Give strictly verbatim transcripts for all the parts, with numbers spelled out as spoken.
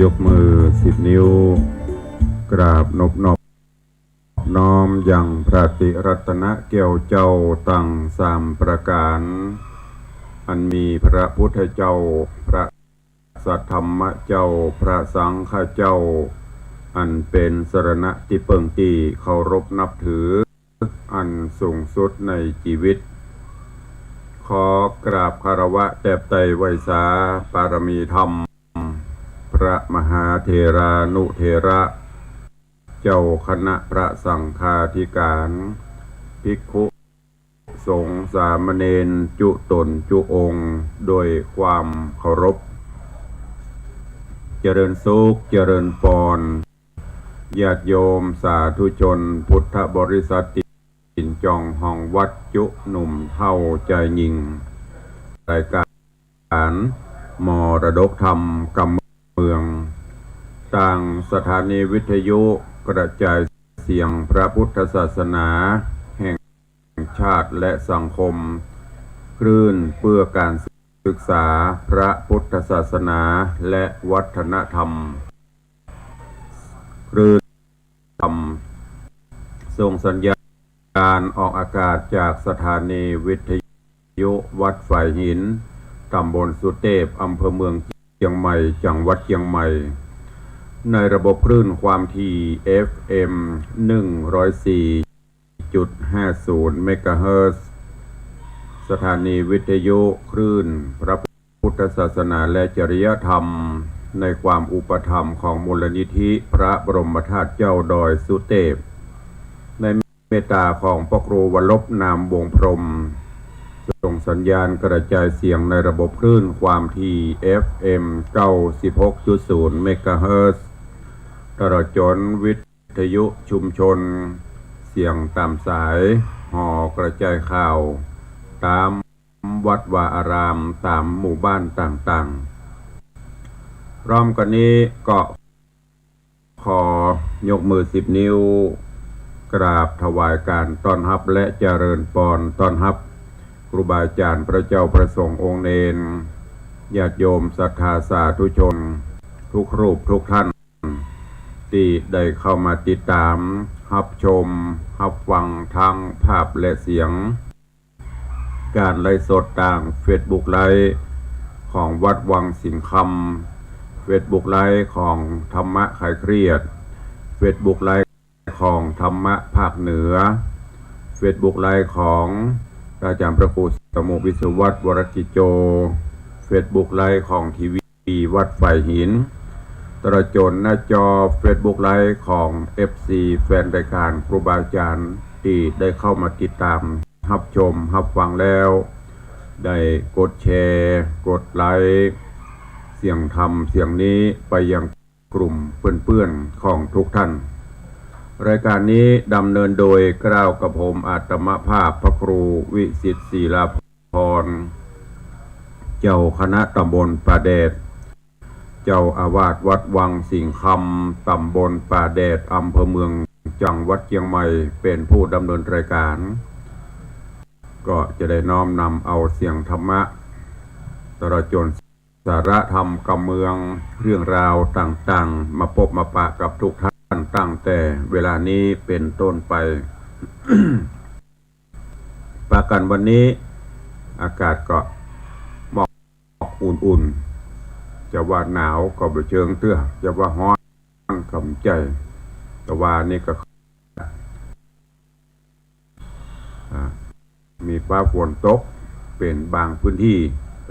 ยกมือสิบนิ้ว กราบนบนอบน้อมยังพระติรัตนแก้วเจ้าตังสามประก๋าน อันมีพระพุทธเจ้า พระสัทธรรมเจ้า พระสังฆเจ้า อันเป๋นสรณะตี้เปิ้งตี้เคารพนับถือ อันสูงสุดในจีวิต ขอกราบคารวะแตบไตร่ไหว้สาปารมีธรรม พระมหาเถรานุเถระ เจ้าคณะพระสังฆาธิก๋าน ภิกขุสงฆ์สามเณรจุ๊ต๋นจุ๊องค์ โดยความเคารพ เจริญสุข เจริญปอน ญาติโยมสาธุชนพุทธบริษัทตี้จองห้องวัดจุ๊หนุ่มเฒ่าจายญิง รายก๋านมรดกธรรมกำเมือง ตางสถานีวิทยุกระจายเสียงพระพุทธศาสนาแห่งชาติและสังคม คลื่นเพื่อการศึกษาพระพุทธศาสนาและวัฒนธรรม คลื่นธรรม ส่งสัญญาณออกอากาศจากสถานีวิทยุวัดฝายหิน ต๋ำบลสุเตพ อำเภอเมืองเจียงใหม่ จังหวัดเจียงใหม่ ในระบบคลื่นความถี่ เอฟเอ็ม หนึ่งร้อยสี่จุดห้าศูนย์ เมกะเฮิรตซ์ สถานีวิทยุคลื่นพระพุทธศาสนาและจริยธรรม ในความอุปถัมภ์ของมูลนิธิพระบรมธาตุเจ้าดอยสุเตพ ในเมตตาของพระครูวรรบนามวงศ์พรหม ส่งสัญญาณกระจายเสียงในระบบคลื่นความถี่ เอฟเอ็ม เก้าสิบหกจุดศูนย์ เมกะเฮิรตซ์ ตลอดจ๋นวิทยุชุมชน เสียงต๋ามสาย ห่อกระจายข่าว ต๋ามวัดวาอาราม ต๋ามหมู่บ้านต่างๆ พร้อมกั๋นนี้ก็ขอยกมือสิบนิ้ว กราบถวายการต้อนฮับและเจริญปอนต้อนฮับ ครูบาอาจ๋ารย์ พระเจ้าพระสงฆ์องค์เณร ญาติโยมศรัทธาสาธุชน ทุกรูปทุกท่าน ตี้ได้เข้ามาติดต๋าม ฮับชม ฮับฟังตางภาพและเสียง ก๋านไลฟ์สดตางเฟซบุ๊กไลฟ์ของวัดวังสิงห์คำ เฟซบุ๊กไลฟ์ของธรรมะคลายเครียด เฟซบุ๊กไลฟ์ของธรรมะภาคเหนือ เฟซบุ๊กไลฟ์ของพระอาจ๋ารย์พระครูสมุห์ วิศวัฒน์ วรกิจโจ เฟซบุ๊กไลฟ์ของทีวี ที่วัดฝายหิน ตลอดจ๋นหน้าจอเฟซบุ๊กไลฟ์ของเอฟซี แฟนรายการครูบาอาจ๋ารย์ ตี้ได้เข้ามาติดต๋าม ฮับชม ฮับฟังแล้ว ได้กดแชร์ กดไลค์ เสียงธรรมเสียงนี้ไปยังกลุ่มเปื้อนๆ ของทุกท่าน รายการนี้ดำเนินโดยเกล้ากระผมอาตมาภาพพระครูวิสิทธิ์ ศิลาภรณ์ เจ้าคณะต๋ำบลป่าแดด เจ้าอาวาสวัดวังสิงห์คำ ต๋ำบลป่าแดด อำเภอเมือง จังหวัดเจียงใหม่ เป๋นผู้ดำเนินรายการ ก็จะได้น้อมนำเอาเสียงธรรมะ ตลอดจ๋นสาระธรรมกำเมือง เรื่องราวต่างๆ มาปบมาปะกับทุกท่านตั้งแต่เวลานี้เป๋นต้นไป ปะกั๋นวันนี้ อากาศก็หมอกอุ่นๆ จะว่าหนาวก็บ่เจิงเตื้อ จะว่าฮ้อนก็บ่ใจ้ แต่ว่านี่ก็ อ่า มีฟ้าฝนตกเป๋นบางพื้นที่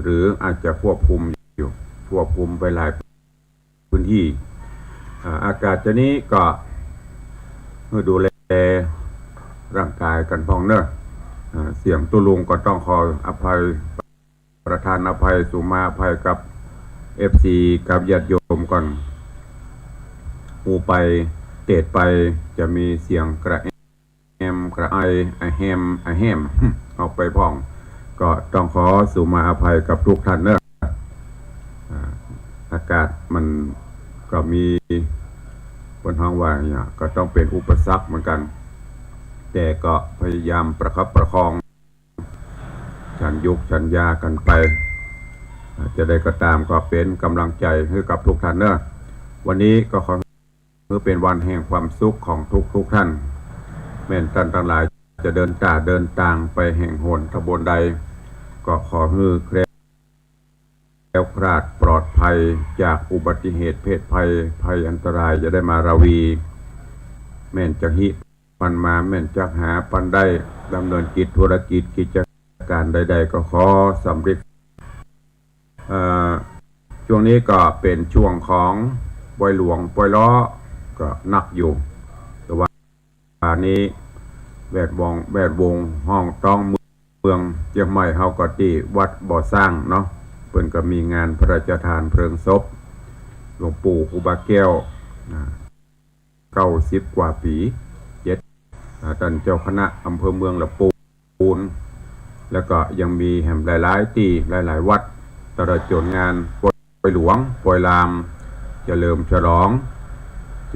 หรืออาจจะควบคุมอยู่ ควบคุมไปหลายพื้นที่ อ่า อากาศจะนี้ก็หื้อดูแลร่างก๋ายกั๋นพ่องเน่อ อ่า เสียงตุ๊ลุงก็ต้องขออภัย ประทานอภัย สุมาอภัยกับเอฟซี กับญาติโยมก่อน อู้ไปเตดไปจะมีเสียงกระแอมกระไอ อะแฮมอะแฮม ออกไปพ่อง ก็ต้องขอสุมาอภัยกับทุกท่านเน่อ อ่า อากาศมันก็มี เปิ้นฮ้องว่าเนี่ย ก็ต้องเป๋นอุปสรรคเหมือนกั๋น แต่ก็พยายามประคับประคอง ฉันยุกฉันยากั๋นไป จะใดก็ต๋ามก็เป๋นก๋ำลังใจ๋หื้อกับทุกท่านเน่อ วันนี้ก็ขอหื้อเป๋นวันแห่งความสุขของทุกๆ ท่าน แม่นต้านตังหลายจะเดินต๋าเดินตางไปแห่งหนตำบลใด ก็ขอหื้อแคล้วคลาดปลอดภัยจากอุบัติเหตุเพศภัย ภัยอันตรายอย่าได้มาราวี แม่นจักฮิปันมา แม่นจักหาปันได้ ดำเนินกิจธุรกิจกิจก๋านใดๆ ก็ขอสำเร็จ เอ่อ ช่วงนี้ก็เป๋นช่วงของปอยหลวงปอยเลาะก็นักอยู่ แต่ว่านี้แวดวง แวดวงห้องต้องเมืองเจียงใหม่เฮาก็ตี้วัดบ่อสร้างเนาะ เปิ้นก็มีงานพระราชทานเพลิงศพหลวงปู่ครูบาแก้ว อ่า เก้าสิบกว่าปี๋ เจ็ด อ่า ต้านเจ้าคณะอำเภอเมืองละปูน แล้วก็ยังมีแหมหลายๆ ตี้หลายๆ วัด ตลอดจ๋นงานปอยหลวงปอยลาม เฉลิมฉลอง เส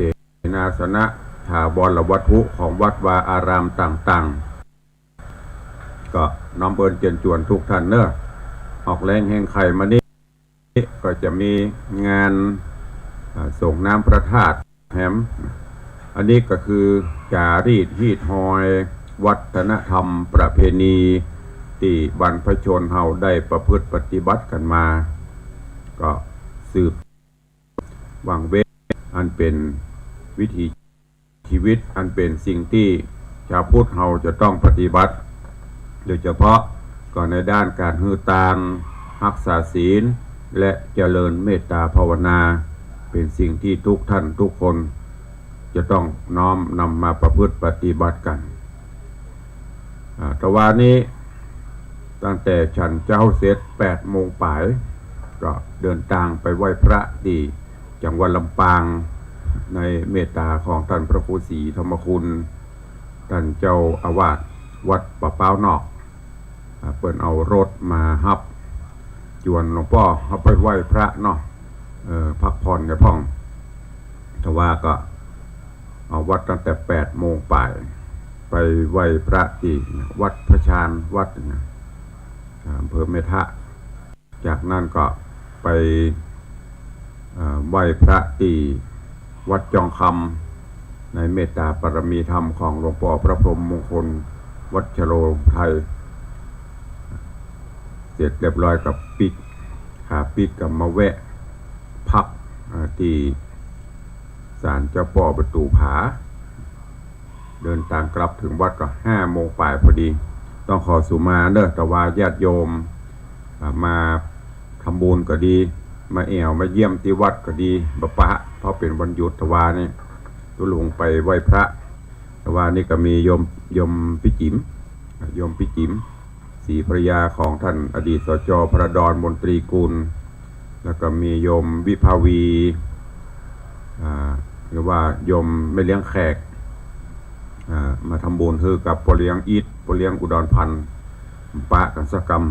นาสนะ ถาวรวัตถุของวัดวาอารามต่างๆ ก็น้อมเอิญเจิญจวนทุกท่านเนาะ ออกแฮงแฮงใค่มานี้ ก็จะมีงาน อ่า ส่งน้ำพระธาตุแหม อันนี้ก็คือจ๋ารีตฮีตฮอยวัฒนธรรมประเพณีตี้บรรพชนเฮาได้ประพฤติปฏิบัติกั๋นมา ก็สืบวางเว้นอันเป๋นวิถี ชีวิตอันเป๋นสิ่งตี้ชาวพุทธเฮาจะต้องปฏิบัติ โดยเฉพาะก็ในด้านก๋านหื้อตาน ฮักษาศีล และเจริญเมตตาภาวนา เป๋นสิ่งตี้ทุกท่านทุกคนจะต้องน้อมนำมาประพฤติปฏิบัติกั๋น อ่า ตะวานี้ตั้งแต่ฉันเจ๊าเสร็จแปดโมงป๋าย ก็เดินตางไปไหว้พระตี้ จังหวัดลำปาง ในเมตตาของต้านพระครูศรีธรรมคุณ ต้านเจ้าอาวาสวัดป่าป๊าวนอก อ่า เปิ้นเอารถมาฮับ จวนหลวงป้อเอาไปไหว้พระเนาะ เออ พักผ่อนกั๋นพ่อง ตะวาก็เอาวัดตั้งแต่แปดโมงป๋าย ไปไหว้พระตี้วัดพระชานวัดนะ อ่า อำเภอแม่ทะ จากนั้นก็ไป เอ่อ ไหว้พระตี้วัดจองคำ ในเมตตาปารมีธรรมของหลวงป้อพระพรหมมงคลวัชโรไทย เสร็จเรียบร้อยก็ปิ๊ก ขาปิ๊กก็มาแวะพัก เอ่อ ตี้ศาลเจ้าป้อประตู๋ผา เดินตางกลับเถิงวัดก็ห้าโมงป๋ายพอดี ต้องขอสุมาเนาะ ตะวาญาติโยม อ่า มาทำบุญก็ดี มาแอ่วมาเยี่ยมตี้วัดก็ดี บ่ปะ เพราะเป๋นวันหยุด ตะวานี้ตุ๊ลุงไปไหว้พระ ตะวานี้ก็มีโยม โยมปี้จิ๋ม โยมปี้จิ๋ม ศรีภรรยาของต้านอดีต สจ พระดอน มนตรีกุล แล้วก็มีโยมวิภาวี อ่า หรือว่าโยมแม่เลี้ยงแขก อ่า มาทำบุญหื้อกับป้อเลี้ยงอิทธิ์ ป้อเลี้ยงอุดรพันธ์ ปะกั๋นสักกำ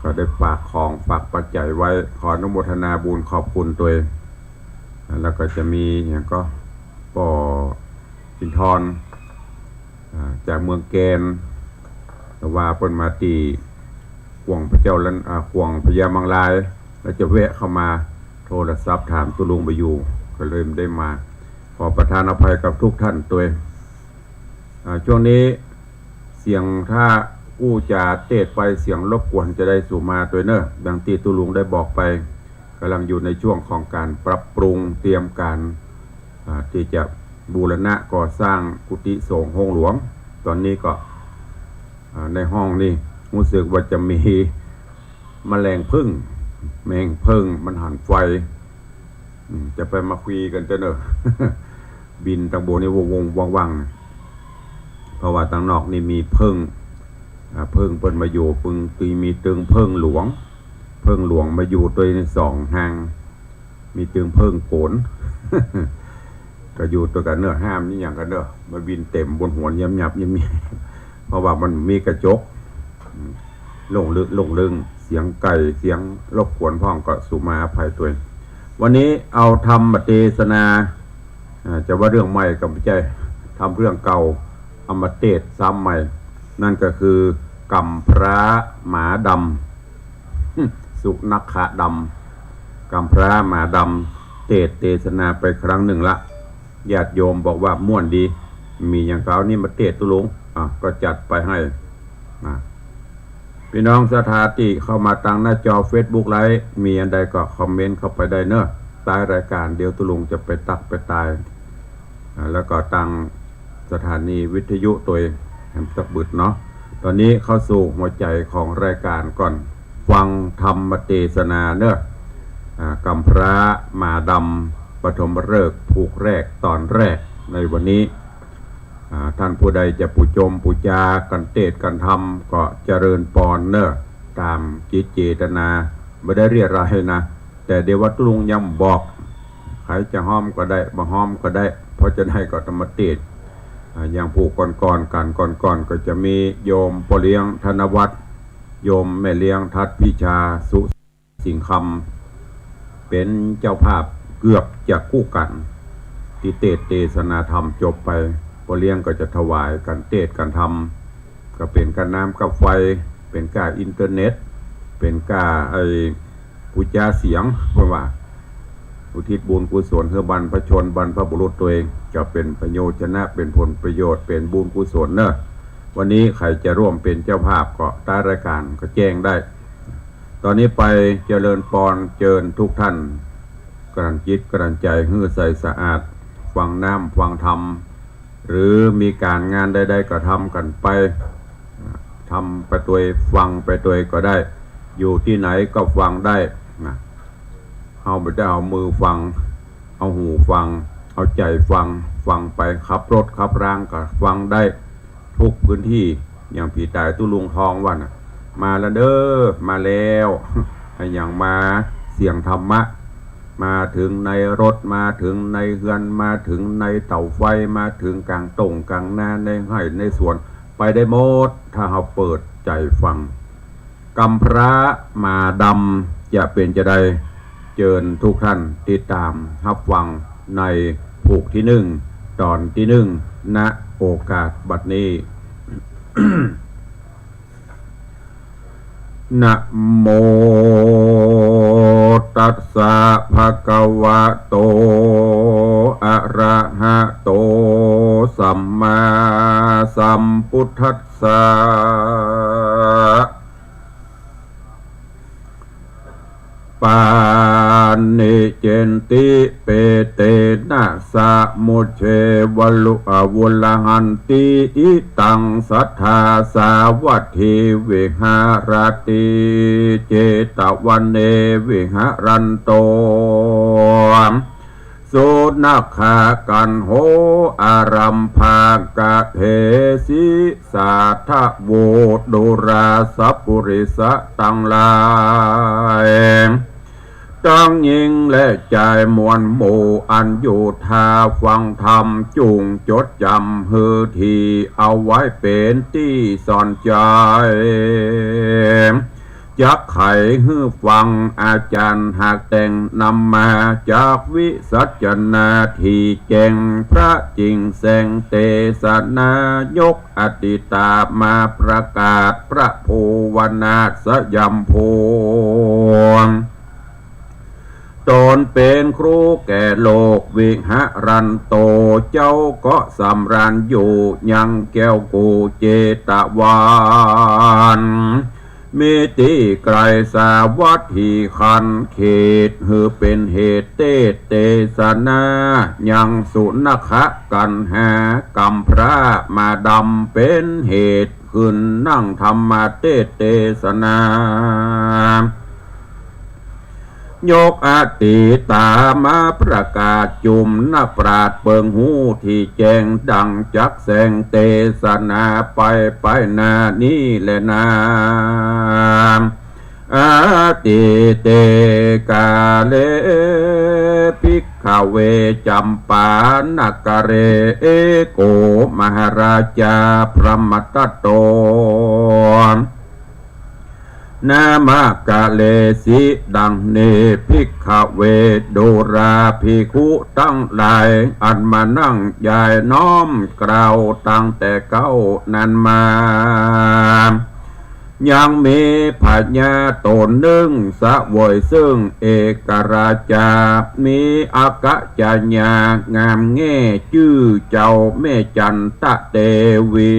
ก็ได้ฝากของฝากปัจจัยไว้ ขออนุโมทนาบุญขอบคุณตวย แล้วก็จะมีอย่างก็ป้อ สินทร อ่า จากเมืองแกน ตะวาเปิ้นมาตี้ข่วงพระเจ้าลัน อ่า ข่วงพญามังราย แล้วจะแวะเข้ามาโทรศัพท์ถามตุ๊ลุงบ่อยู่ ก็เลยบ่ได้มา ขอประทานอภัยกับทุกท่านตวย อ่า ช่วงนี้เสียงถ้าอู้จ๋าเตศไปเสียงรบกวนจะได้สุมาตวยเนาะ ดังตี้ตุ๊ลุงได้บอกไป ก๋ำลังอยู่ในช่วงของก๋านปรับปรุงเตรียมก๋าน อ่า ตี้จะบูรณะก่อสร้างกุฏิสงฆ์โฮงหลวง ต๋อนนี้ก็ อ่า ในห้องนี่ฮู้สึกว่าจะมีแมลงผึ้ง แมงผึ้งมันหันไฟ อืม จะไปมาคุยกั๋นเต๊อะเนาะ บินตังบนนี่วงๆ ว่างๆ เพราะว่าตังนอกนี่มีผึ้ง อ่า ผึ้งเปิ้นมาอยู่ เปิ้นมีตึงผึ้งหลวง ผึ้งหลวงมาอยู่ตวยสองหาง มีตึงผึ้งโกน ก็อยู่ตวยกั๋นเนาะ ห้ามนี่อย่างกั๋นเนาะ มาบินเต๋มบนหัวเยียบๆ เยียบๆ เพราะว่ามันมีกระจก อืม หลงลึกหลงลึง เสียงไก่ เสียงรบกวนพ่องก็สุมาอภัยตวย วันนี้เอาธรรมเตสนา อ่า จะว่าเรื่องใหม่ก็บ่ใจ้ ธรรมเรื่องเก่า เอามาเตสน์ซ้ำใหม่ นั่นก็คือก๋ำพร้าหมาดำ สุนัขะดำ ก๋ำพร้าหมาด เตสน์เตสนาไปครั้งนึ่งละ ญาติโยมบอกว่าม่วนดี มีหยังก็เอานี่มาเตสน์ตุ๊ลุง อ่ะ ก็จัดไปให้ อ่ะ ปี้น้องศรัทธาตี้เข้ามาตางหน้าจอเฟซบุ๊กไลฟ์ มีอันใดก็คอมเมนต์เข้าไปได้เนอะ ต๊ายรายก๋าน เดี๋ยวตุ๊ลุงจะไปตั๊กไปตาย อ่ะ แล้วก็ตางสถานีวิทยุตวยแหมสักบึดเนาะ ต๋อนนี้เข้าสู่หัวใจ๋ของรายก๋านก่อน ฟังธรรมเตสนาเนอะ อ่า กำพร้าหมาดำ ปฐมฤกษ์ผูกแรกต๋อนแรกในวันนี้ อ่า ต้านผู้ใดจะปู๋จมปู๋จากั๋นเตสน์กั๋นธรรมก็เจริญปอนเนอะ ต๋ามจิตเจตนา บ่ได้เรียรายนะ แต่เดี๋ยวว่าตุ๊ลุงยังบอก ใผจะฮ้อมก็ได้ บ่ฮ้อมก็ได้ เพราะจะได้ก็ธรรมเตสน์ อ่า อย่างผู้ก่อนๆ ก๋านก่อนๆ ก็จะมีโยมป้อเลี้ยงธนวัฒน์ โยมแม่เลี้ยงทัดพิชา สุสิงห์คำ เป๋นเจ้าภาพเกือบจะกู้กั๋น ตี้เตสน์เตสนาธรรมจบไป ป้อเลี้ยงก็จะถวายกั๋นเตสน์กั๋นธรรม ก็เป๋นก้าน้ำก้าไฟ เป๋นก้าอินเทอร์เน็ต เป๋นก้าไอ้ ปู๋จาเสียง เปิ้นว่า อุทิศบุญกุศลหื้อบรรพชนบรรพบุรุษตวย ก็เป๋นประโยชน์จะนะ เป๋นผลประโยชน์ เป๋นบุญกุศลเนอะ วันนี้ใผจะร่วมเป๋นเจ้าภาพก็ต๊ายรายก๋านก็แจ้งได้ ต๋อนนี้ไปเจริญปอนเจิญทุกท่าน กลั่นจิตกลั่นใจ๋หื้อใสสะอาด ฟังน้ำฟังธรรม หรือมีก๋านงานใดๆ ก็ทำกั๋นไป ทำไปตวย ฟังไปตวยก็ได้ อยู่ตี้ไหนก็ฟังได้นะ เฮาบ่ได้เอามือฟัง เอาหูฟัง เอาใจ๋ฟัง ฟังไป ขับรถขับรางก็ฟังได้ ทุกพื้นตี้ อย่างปี้ต๋ายตุ๊ลุงทองว่าน่ะ มาแล้วเด้อ มาแล้ว อะหยังมาเสียงธรรมะ มาเถิงในรถ มาเถิงในเฮือน มาเถิงในเต๋าไฟ มาเถิงก๋างต้งก๋างนา ในไฮ่ในสวน ไปได้หมด ถ้าเฮาเปิดใจ๋ฟัง กำพร้าหมาดำจะเป๋นจาใด เจิญทุกท่านติดต๋ามฮับฟังในผูกตี้นึ่ง ต๋อนตี้นึ่ง ณ โอกาสบัดนี้ นะโมตัสสะ ภะคะวะโต อะระหะโต สัมมาสัมพุทธัสสะ ปานิจเจนติ เปเตนะ สะมุชเชวะลุ อะวุลหันติ อิตัง สัตถา สาวัตถี วิหะระติ เจตวะเน วิหะรันโต สุนักขะกัณโห อารัมภะกะเทสิ สาทะโว ดูราสัปปุริสะตังหลาย ตังญิงและจายมวลหมู่ อันอยู่ท่าฟังธรรม จุ่งจดจ๋ำหื้อดี เอาไว้เป๋นตี้สอนใจ๋ จักไขหื้อฟัง อาจ๋ารย์หากแต่งนำมา จักวิสัชนาตี้แจ้ง พระจิ่งแสงเตสนา ยกอติตามาประกาศ พระภูวนาสยามภู ต๋นเป๋นครูแก่โลก วิหะรันโต เจ้าก็สำราญอยู่ ยังแก้วกู้เจตวัน มีตี้ไก๋สาวัตถีคันเขต หื้อเป๋นเหตุเตสน์เตสนา ยังสุนักขะกัณหา กำพร้าหมาดำเป๋นเหตุ ขึ้นนั่งธรรมเตสน์เตสนา ยกอติตามาประกาศ จุ่มนักปราชญ์เปิงฮู้ตี้แจ้ง ดั่งจักแสงเตสนาไป ไปหน้านี้แลนา อติเตกาเล ภิกขเว จัมปานกะเร เอโก มหาราชา พรหมทัตโต นามะกะเลสิ ดั่งนี้ ภิกขเว ดูราภิกขุตังหลาย อันมานั่งยายน้อมเกล้า ตั้งแต่เก๊านั้นมา ยังมีพญาต๋นนึ่งเสวยซึ่งเอกราชา มีอักขจญางามแง่ จื้อเจ้าแม่จันตะเตวี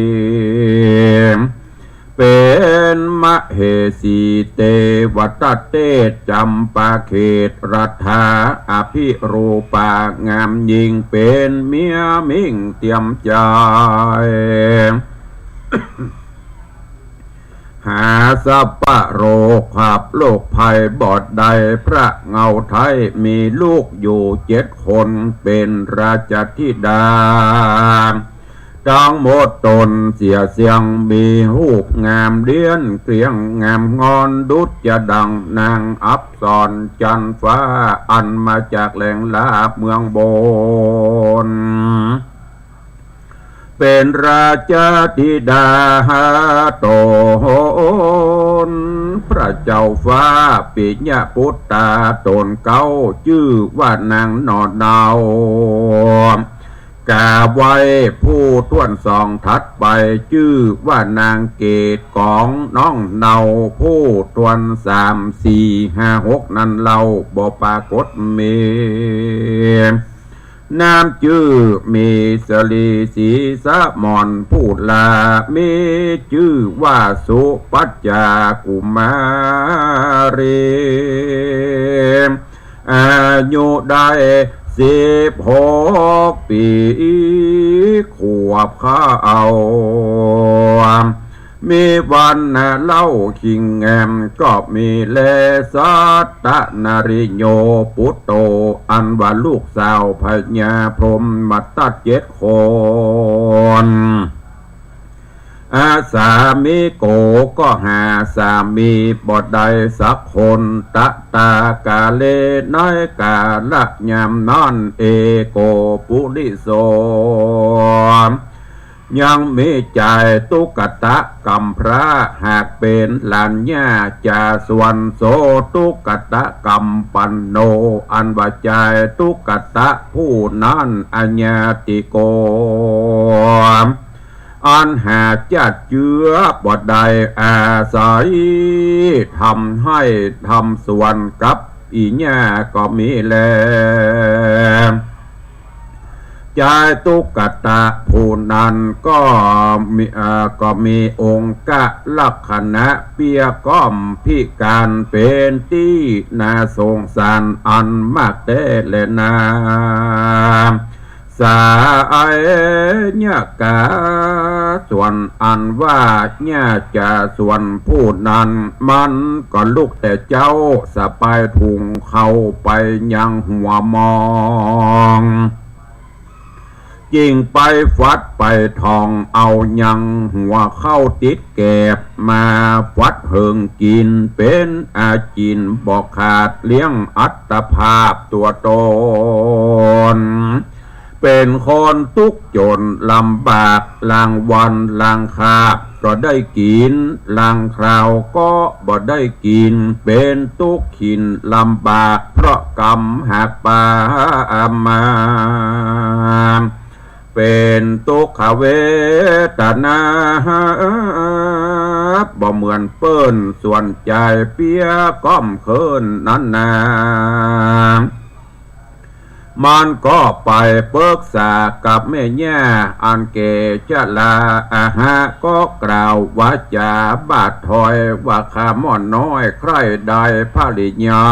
เป๋นมเหสีเตวตะเตศ จำปาเขตรัฐา อภิรูปางามยิ่ง เป๋นเมียมิ่งเตียมใจ๋ หาสัพพะโรคภัพโรคภัยบ่ได้ พระเงาไท้มีลูกอยู่เจ็ดคน เป๋นราชธิดา ตังหมดต๋นเสียเสี้ยง มีฮูปงามเดียนเกลี้ยงงามงอน ดุจจะดั่งนางอัปสรจันทร์ฟ้า อันมาจากแหล่งลาบเมืองบน เป๋นราชธิดาต๋น พระเจ้าฟ้าปิยปุตตาต๋นเก๊า จื้อว่านางหน่อเนา ก๋าไว้ผู้ถ้วนสองถัดไป จื้อว่านางเกศของน้องเนา ผู้ถ้วนสาม สี่ ห้า หก นั้นเล่าบ่ปรากฏมี นามจื้อมีสะหลีสีสะหมอนผู้ลา มีจื้อว่าสุปัจจากุมารี อายุได้สิบหกปี๋ ขวบเข้า มีวรรณะเล่าคิงแงมก็มีแล สัตตนริโยปุตโต อันว่าลูกสาวพญาพรหมทัตเจ็ดคน อาสามิโกก็หาสามีบ่ได้สักคน ตะตากาเล ในกาละยามนั้น เอโกปุริโส ยังมีจายตุ๊กตะกำพร้า หากเป๋นหลานย่าจาสวน โสตุ๊กตะกัมปันโน อันว่าจายตุ๊กตะผู้นั้น อญาติโก อันหาจาติเจื๊อบ่ได้ อาศัยทำไฮ่ทำสวนกับอี่ย่าก็มีแล จายตุ๊กตะผู้นั้นก็มี เอ่อ ก็มีองคลักษณะเปียก้อมพิการ เป๋นตี้น่าสงสารอันมากแต๊แลนา สายญาจาสวน อันว่าญาจาสวนผู้นั้น มันก็ลุกแต่เจ๊า สะปายถุงเข้าไปยังหัวมอง จิ่งไปฟัดไปถ่องเอายังหัวเข้าติดแกบ มาฟัดเหิงกิ๋น เป๋นอาจิณบ่ขาด เลี้ยงอัตภาพตั๋วต๋น เป๋นคนตุ๊กจนลำบาก ลางวันลางคาบก็ได้กิ๋น ลางคราวก็บ่ได้กิ๋น เป๋นตุ๊กขินลำบาก เพราะกรรมหักปามา เป๋นตุ๊กขเวทนา บ่เหมือนเปิ้น ส่วนจายเปียก้อมเคิ้นนั้นนา มันก็ไปปึกษากับแม่ย่าอันแก่ชรา อาหะก็กล่าววาจาบาดถอยว่า ข้าม่อนน้อยใคร่ได้ภริยา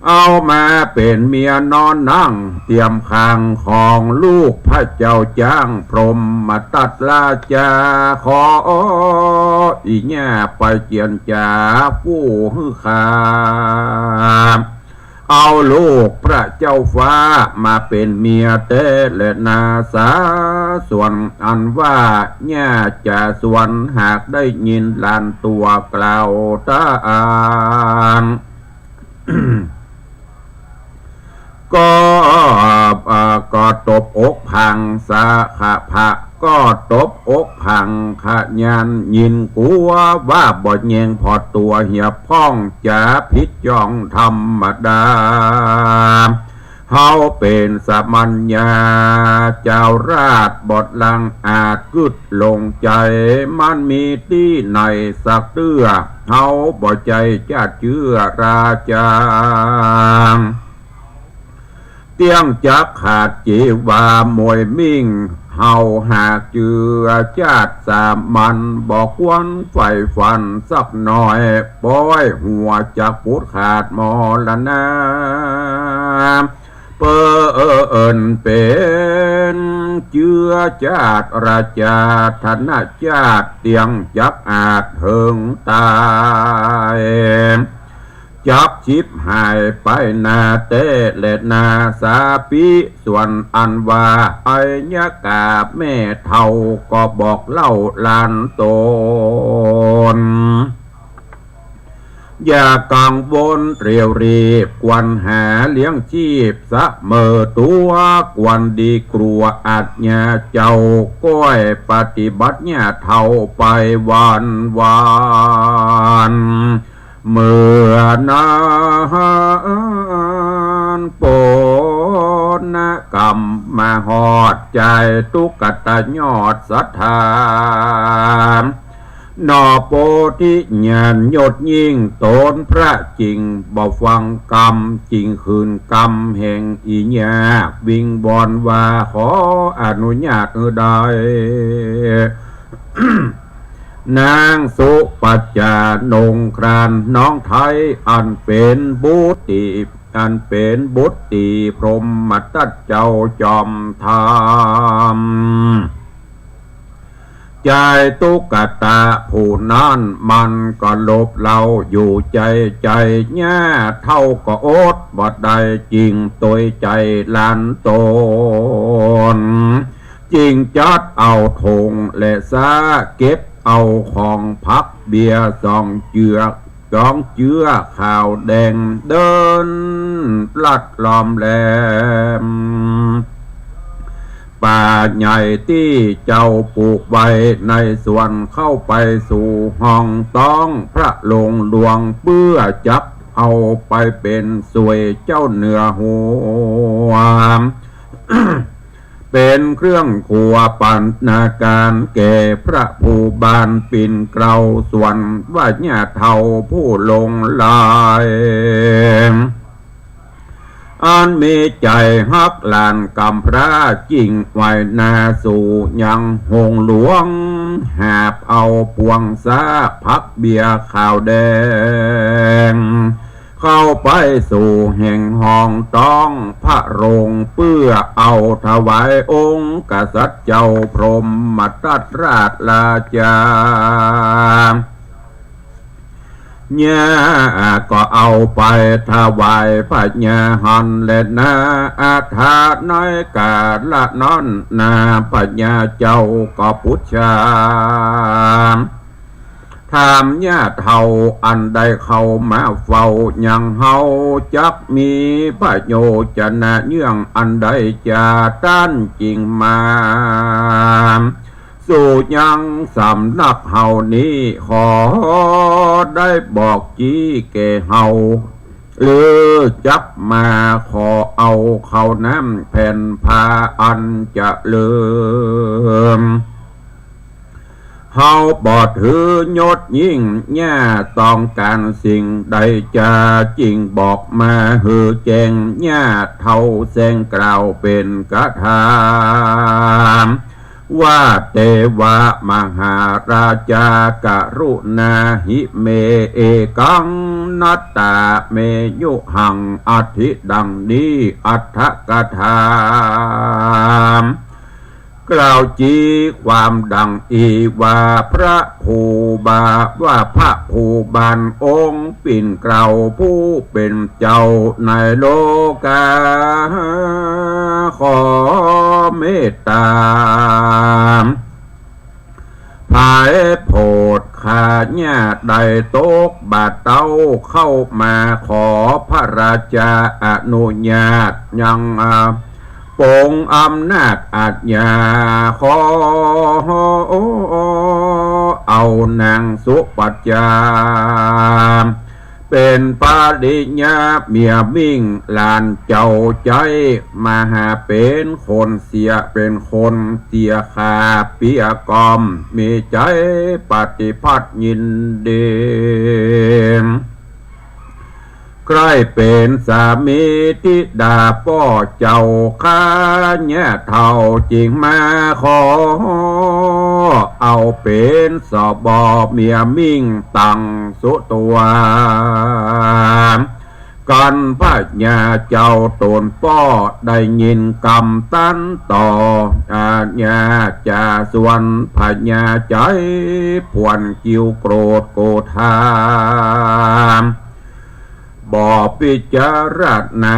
เอามาเป๋นเมียนอนนั่งเตียมข้างของลูกพระเจ้าจ๊างพรหมทัตราชา ขออี่ย่าไปเจียรจาผู้หื้อข้า เอาลูกพระเจ้าฟ้ามาเป๋นเมียแต๊แลนา สาส่วนอันว่าย่าจาสวน หากได้ยินหลานตั๋วกล่าวตาง ก็ เอ่อ ก็ตบอกพัง สะขะพะ ก็ตบอกพังขะยาน ยินกั๋วว่าบ่แยงผ่อตั๋วเหียพ่อง จะผิดจ่องธรรมดา เฮาเป๋นสามัญญา จาวราชบ่ลังอาจกึ๊ดลงใจ๋ มันมีตี้ไหนสักเตื้อ เฮาบ่ใจ้จาติเจื้อราชา เตี้ยงจักขาดจีวาหมวยมิ่ง เฮาหากเจื้อจาติสามัญ บ่ควรใฝ่ฝันสักหน่อย ป้อยหัวจักปุดขาดมรณะ เปิ้นเป๋นเจื้อจาติราชา ธนชาติเตี้ยงจักอาจเถิงต๋าย จักฉิบหายไปนาแต๊แลนา สาปิ ส่วนอันว่าไอยกาแม่เฒ่าก็บอกเล่าหลานต๋น อย่ากังวลเร็วรีบ ควรหาเลี้ยงจีพเสมอตั๋ว ควรดีกลัวอาชญาเจ้า ก้อยปฏิบัติญาเฒ่าไปวันวัน เมื่อนั้นปนกรรมมาฮอดจายตุ๊กตายอดศรัทธา หน่อโพธิญาณยอดยิ่งต๋นพระจิ่งบ่ฟังกำ จิ่งคืนกำแห่งอีหญ้า วิงวอนว่าขออนุญาตหื้อได้ นางสุปัจจา นงครานน้องไท้ อันเป๋นบุตรี อันเป๋นบุตรีพรหมทัตเจ้าจอมธรรม จายตุ๊กตาผู้นั้นมันก็หลบเล่าอยู่ใจ๋ จายญาเฒ่าก็อดบ่ได้ จิ่งตวยใจ๋หลานต๋น จิ่งจัดเอาถงและซ้า เก็บเอาของผักเบี้ยสองเจื้อ สองเจื้อขาวแดง เดินลัดล้อมแหลม ป่าใหญ่ตี้เจ้าปลูกไว้ในสวน เข้าไปสู่ห้องต๊องพระโรงหลวง เปื้อจักเอาไปเป๋นสวยเจ้าเหนือหัว เป๋นเครื่องขัวปัณณาการแก่พระภูบาลปิ่นเกล้า ส่วนว่าญาเฒ่าผู้หลงหลาย อันมีใจ๋ฮักหลานกำพร้า จิ่งไหว้หน้าสู่ยังโฮงหลวง หาบเอาปวงซ้าผักเบี้ยขาวแดง เข้าไปสู่แห่งห้องต๊องพระโรง เปื้อเอาถวายองค์กษัตริย์เจ้าพรหมทัตราชราชา ญาก็เอาไปถวายพญาหันแลนา อัฏฐะในกาละนั้นนา พญาเจ้าก็ปุจฉา ถามญาเฒ่าอันได้เข้ามาเฝ้ายังเฮา จักมีพโยชนะเยื่องอันใดจาต้านจิ่งมา สู่ยังสำนักเฮานี้ ขอได้บอกจี้แก่เฮา หรือจักมาขอเอาข้าวน้ำแผ่นผ้าอันเจริญ เฮาบ่ถือยศยิ่ง ญาต้องก๋านสิ่งใดจา จิ่งบอกมาหื้อแจ้ง ญาเฒ่าแสงกล่าวเป๋นกถา ว่า เตวะมหาราชากรุณาหิเม เอกัง นัตตะเม ยุหัง อัตถิ ดังนี้ อัตถกถา กล่าวจี้ความดังอี้ว่า พระภูบา ว่าพระภูบาลองค์ปิ่นเกล้าผู้เป๋นเจ้าในโลกา ขอเมตต๋า ผายโผดข้าญาได้ตกบ่าเต๊า เข้ามาขอพระราชาอนุญาตยัง อ่า ปงอำนาจอาชญา ขอเอานางสุปัจจา เป๋นภริยาเมียมิ่งหลานเจ้าใจ๊ มาหาเป๋นคนเสีย เป๋นคนเสียข้าเปียก่อม มีใจ๋ปฏิภัทย์ยินดี ใคร่เป๋นสามีธิดาป้อเจ้าข้า เยียะเฒ่าจึงมาขอ เอาเป๋นสบเมียมิ่งตังสุตัว กันพญาเจ้าต๋นป้อได้ยินกำตันต่อ อาญาจ่าส่วนพญาใจ๋ ผวนกิ้วโกรธโกธา บ่พิจารณา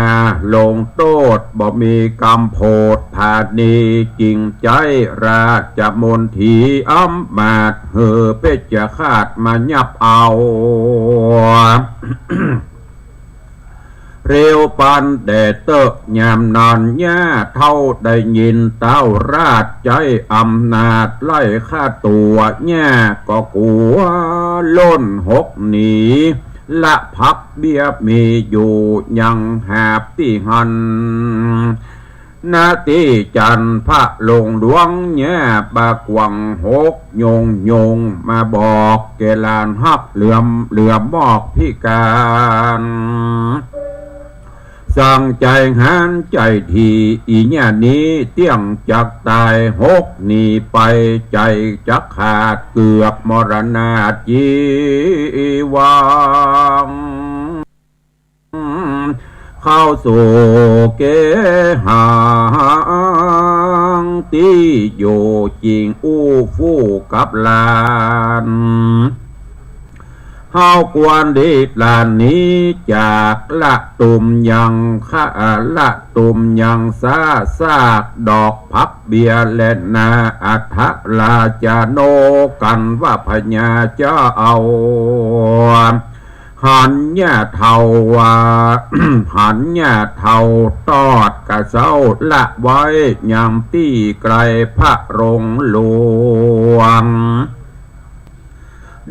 ลงโต้ษ บ่มีกำโผดผาณี จิ่งใจ๊ราชมนถีอำมาตย์ หื้อเพชฌฆาตมายับเอา เร็วปันแด่เต๊อะ ยามนั้นเยียะเฒ่าได้ยิน ต้าวราชใจ๊อำนาจไล่ฆ่าตั๋ว เยียะก็กั๋วล้นหกหนี ละภักเบี้ยมีอยู่ยังหาบตี้หั้น ณ ตี้จันทร์พระโรงหลวง เยียะบ่ากว้างหก โยงโยงมาบอกแก่หลานฮัก เหลือม เหลือมอกพิการ สั่งใจ๋หันใจ๋ถี่ อี่เยียะนี้เตี้ยงจักต๋าย หกหนีไปใจ๋จักขาด เกือบมรณาจีวัง เข้าสู่เกหัง ตี้อยู่จิ่งอู้ฟู่กับหลาน เฮาควรดีหลานหนีจาก ละตุมยังคะ ละตุมยังสา ซากดอกผักเบี้ยแลนา อัฏฐราชาโน กันว่าพญาเจ้า หันเยียะเฒ่าว่า หันเยียะเฒ่าตอดกระเซ้า ละไว้ยังตี้ไกลพระโรงหลวง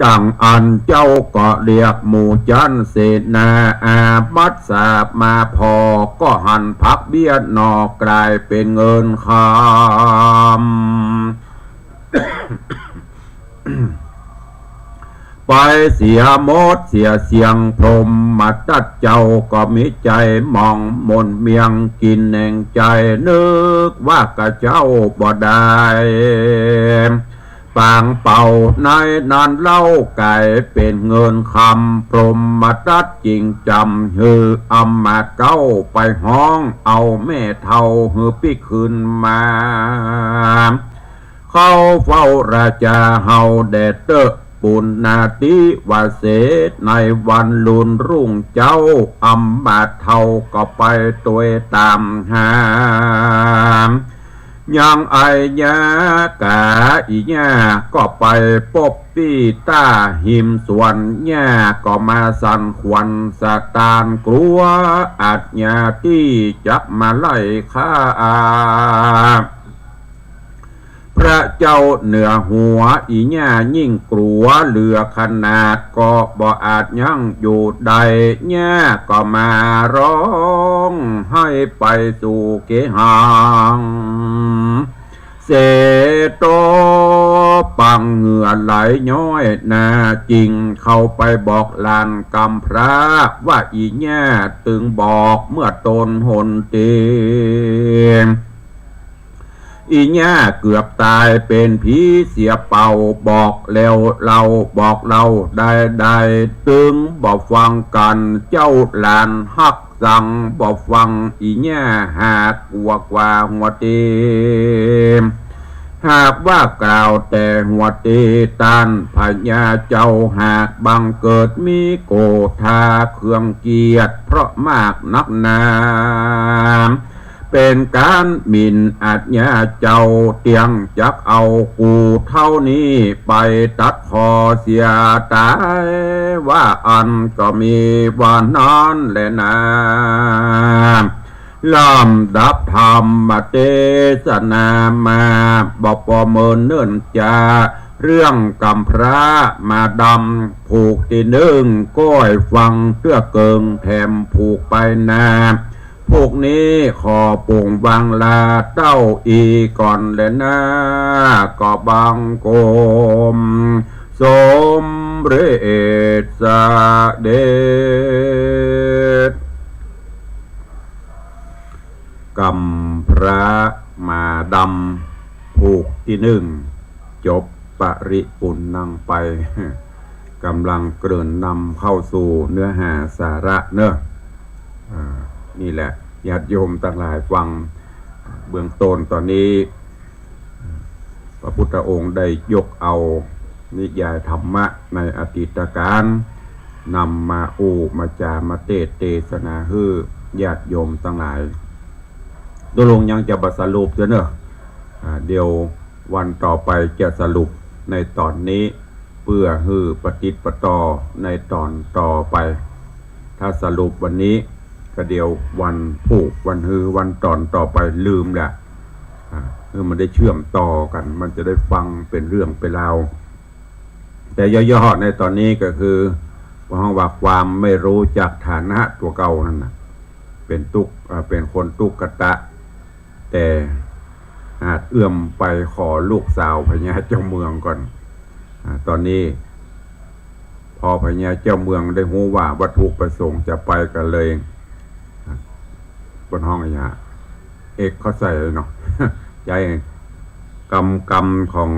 ดังอั้นเจ้าก็เรียกหมู่จันเสนา อามัสสามาผ่อ ก็หันผักเบี้ยหนอกกลายเป๋นเงินคำ ไปเสียหมดเสียเสี้ยง พรหมทัตเจ้าก็มีใจ๋หมองหม่นเมียง กินแหนงใจ๋นึกว่ากระเซ้าบ่ได้ ปางเป่าในนั้นเล่าก๋ายเป๋นเงินคำ พรหมทัตจิ่งจ๋ำหื้ออำมาตย์เก๊าไปฮ้องเอาแม่เฒ่าหื้อปิ๊กคืนมา เข้าเฝ้าราชาเฮาแด่เต๊อะ ปุณณาธิวเสส ในวันลุนรุ่งเจ๊า อำมาตย์เฒ่าก็ไปตวยต๋ามหา ยังไอ้เยียะก๋า อี่เยียะก็ไปปบปี้ต้าหิมสวน เยียะก็มาสั่นขวัญสะตานกลัว อาชญาตี้จักมาไล่ฆ่า พระเจ้าเหนือหัว อี่เยียะยิ่งกลัวเหลือขนาด ก็บ่อาจยั้งอยู่ได้ เยียะก็มาฮ้องไห้ไปสู่เกหัง เสโต ปังเหงื่อไหลย้อยนา จิ่งเข้าไปบอกหลานกำพร้าว่า อี่เยียะตึงบอกเมื่อตนหนเต อี่เยียะเกือบต๋ายเป๋นผีเสียเป่า บอกแล้วเล่า บอกเล่าได้ได้ ตึงบ่ฟังกั๋น เจ้าหลานฮักสั่งบ่ฟัง อี่เยียะหากลัวกว่าหัวเต หากว่ากล่าวแต่หัวเต ต้านพญาเจ้าหากบังเกิดมีโกธาเครื่องเกลียด เพราะมากนักหนา เป๋นก๋านหมิ่นอาชญาเจ้า เตี้ยงจักเอากูเฒ่านี้ไปตัดคอเสียต๋าย ว่าอั้นก็มีว่านั้นแลนา ลำดับธรรมเตสนามา บ่ปอเมินเนิ่นจา เรื่องกำพร้ามาดำผูกตี้นึ่ง ก้อยฟังเตื้อเกิงแถมผูกไปนา ผูกนี้ขอป่งวางลาเต้าอี้ก่อนแลนา ก็บังคมสมเร็จเสด็จ กำพร้ามาดำผูกตี้นึ่ง จบปริปุณณังไป กำลังเกริ่นนำเข้าสู่เนื้อหาสาระเนอะ อ่า นี่แหละ ญาติโยมตังหลายฟัง เบื้องต้นต๋อนนี้ พระพุทธองค์ได้ยกเอานิยายธรรมะในอดีตกาล นำมาอู้มาจ๋ามาเตสน์เตสนาหื้อญาติโยมตังหลาย ตกลงยังจะบ่สรุปเสียเนอะ อ่า เดี๋ยววันต่อไปจะสรุปในต๋อนนี้ เปื้อหื้อปะติดปะต่อในต๋อนต่อไป ถ้าสรุปวันนี้ก็เดี๋ยววันพูกวันฮือวันต๋อนต่อไปลืมแหละ อ่า หื้อมันได้เชื่อมต่อกั๋น มันจะได้ฟังเป๋นเรื่องเป๋นราว แต่ย่อๆ ในต๋อนนี้ก็คือ ว่าฮ้องว่าความไม่รู้จักฐานะตั๋วเก่านั่นน่ะ เป๋นตุ๊ก อ่า เป๋นคนตุ๊กตะ แต่อาจเอื้อมไปขอลูกสาวพญาเจ้าเมืองก่อน อ่า ต๋อนนี้ พอพญาเจ้าเมืองได้ฮู้ว่าวัตถุประสงค์จะไปก็เลย อ่า เปิ้นฮ้องอะหยัง เอ็กเข้าใส่เนาะ ใจ๊กำ กำของ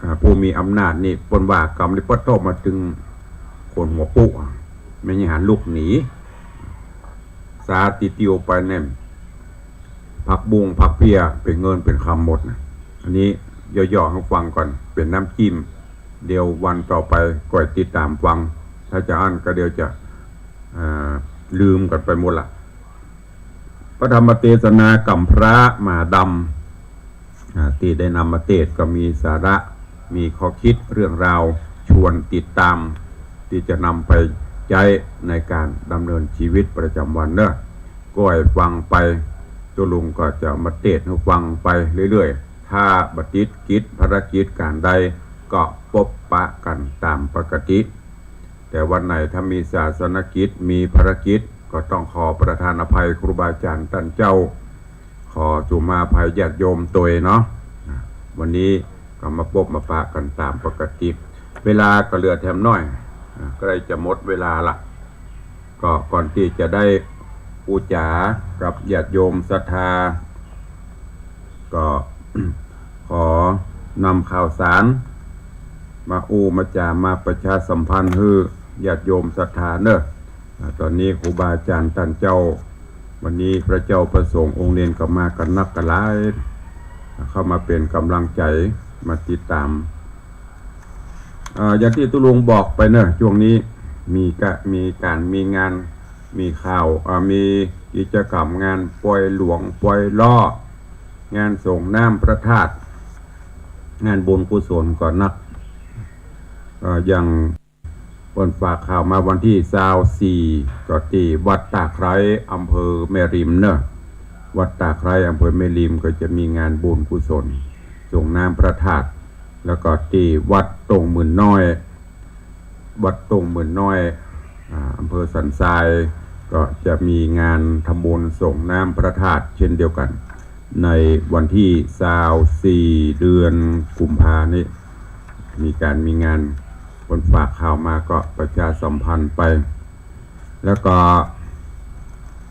อ่า ผู้มีอำนาจนี่ เปิ้นว่ากำนี่ปะโต้มาตึงคนหัวปุ๊อะ แม่นยังหาลุกหนี สาดติวๆ ไปเนี่ย ผักบุ้งผักเปี้ยเป๋นเงินเป๋นคำหมดนะ อันนี้ย่อๆ หื้อฟังก่อน เป๋นน้ำจิ้ม เดี๋ยววันต่อไปก่อยติดต๋ามฟัง ถ้าจะอั้นก็เดี๋ยวจะ อ่า ลืมกั๋นไปหมดละ พระธรรมเตสนากำพร้ามาดำ อ่า ตี้ได้นำมาเตสน์ก็มีสาระ มีข้อคิดเรื่องราว ชวนติดต๋าม ตี้จะนำไปใจ๊ในก๋านดำเนินชีวิตประจ๋ำวันเนอะ ก้อยฟังไป ตุ๊ลุงก็จะมาเตสน์หื้อฟังไปเรื่อยๆ ถ้าบ่ติดกิจภารกิจก๋านใดก็ปบปะกั๋นต๋ามปกติ แต่วันไหนถ้ามีศาสนกิจ มีภารกิจ ก็ต้องขอประทานอภัยครูบาอาจ๋ารย์ต้านเจ้า ขอสุมาภัยญาติโยมตวยเนาะ วันนี้ก็มาปบมาปะกั๋นต๋ามปกติ เวลาก็เหลือแถมน้อย อ่า ใก้จะหมดเวลาละ ก็ก่อนตี้จะได้อู้จ๋ากับญาติโยมศรัทธา ก็ ขอนำข่าวสาร มาอู้มาจ๋ามาประชาสัมพันธ์หื้อญาติโยมศรัทธาเนอะ อ่า ต๋อนนี้ครูบาอาจ๋ารย์ต้านเจ้า วันนี้พระเจ้าพระสงฆ์องค์เณรก็มากั๋นนักกั๋นหลาย เข้ามาเป๋นก๋ำลังใจ๋ มาติดต๋าม เอ่อ อย่างตี้ตุ๊ลุงบอกไปเนอะ ช่วงนี้มีกะ มีก๋านมีงาน มีข่าว เอ่อ มีกิจกรรมงานปล่อยหลวงปล่อยล้อ งานส่งน้ำพระธาตุ งานบุญกุศลก็นัก เอ่อ อย่าง เปิ้นฝากข่าวมาวันตี้ซาวสี่ ก็ตี้วัดตาไคร้ อำเภอแม่ริมเนอะ วัดตาไคร้ อำเภอแม่ริมก็จะมีงานบุญกุศล ส่งน้ำพระธาตุ แล้วก็ตี้วัดต้งหมื่นน้อย วัดต้งหมื่นน้อย อ่า อำเภอสันทราย ก็จะมีงานทำบุญส่งน้ำพระธาตุเช่นเดียวกั๋น ในวันตี้ซาวสี่ เดือนกุมภานี้ มีก๋านมีงาน เปิ้นฝากข่าวมาก็ประชาสัมพันธ์ไป แล้วก็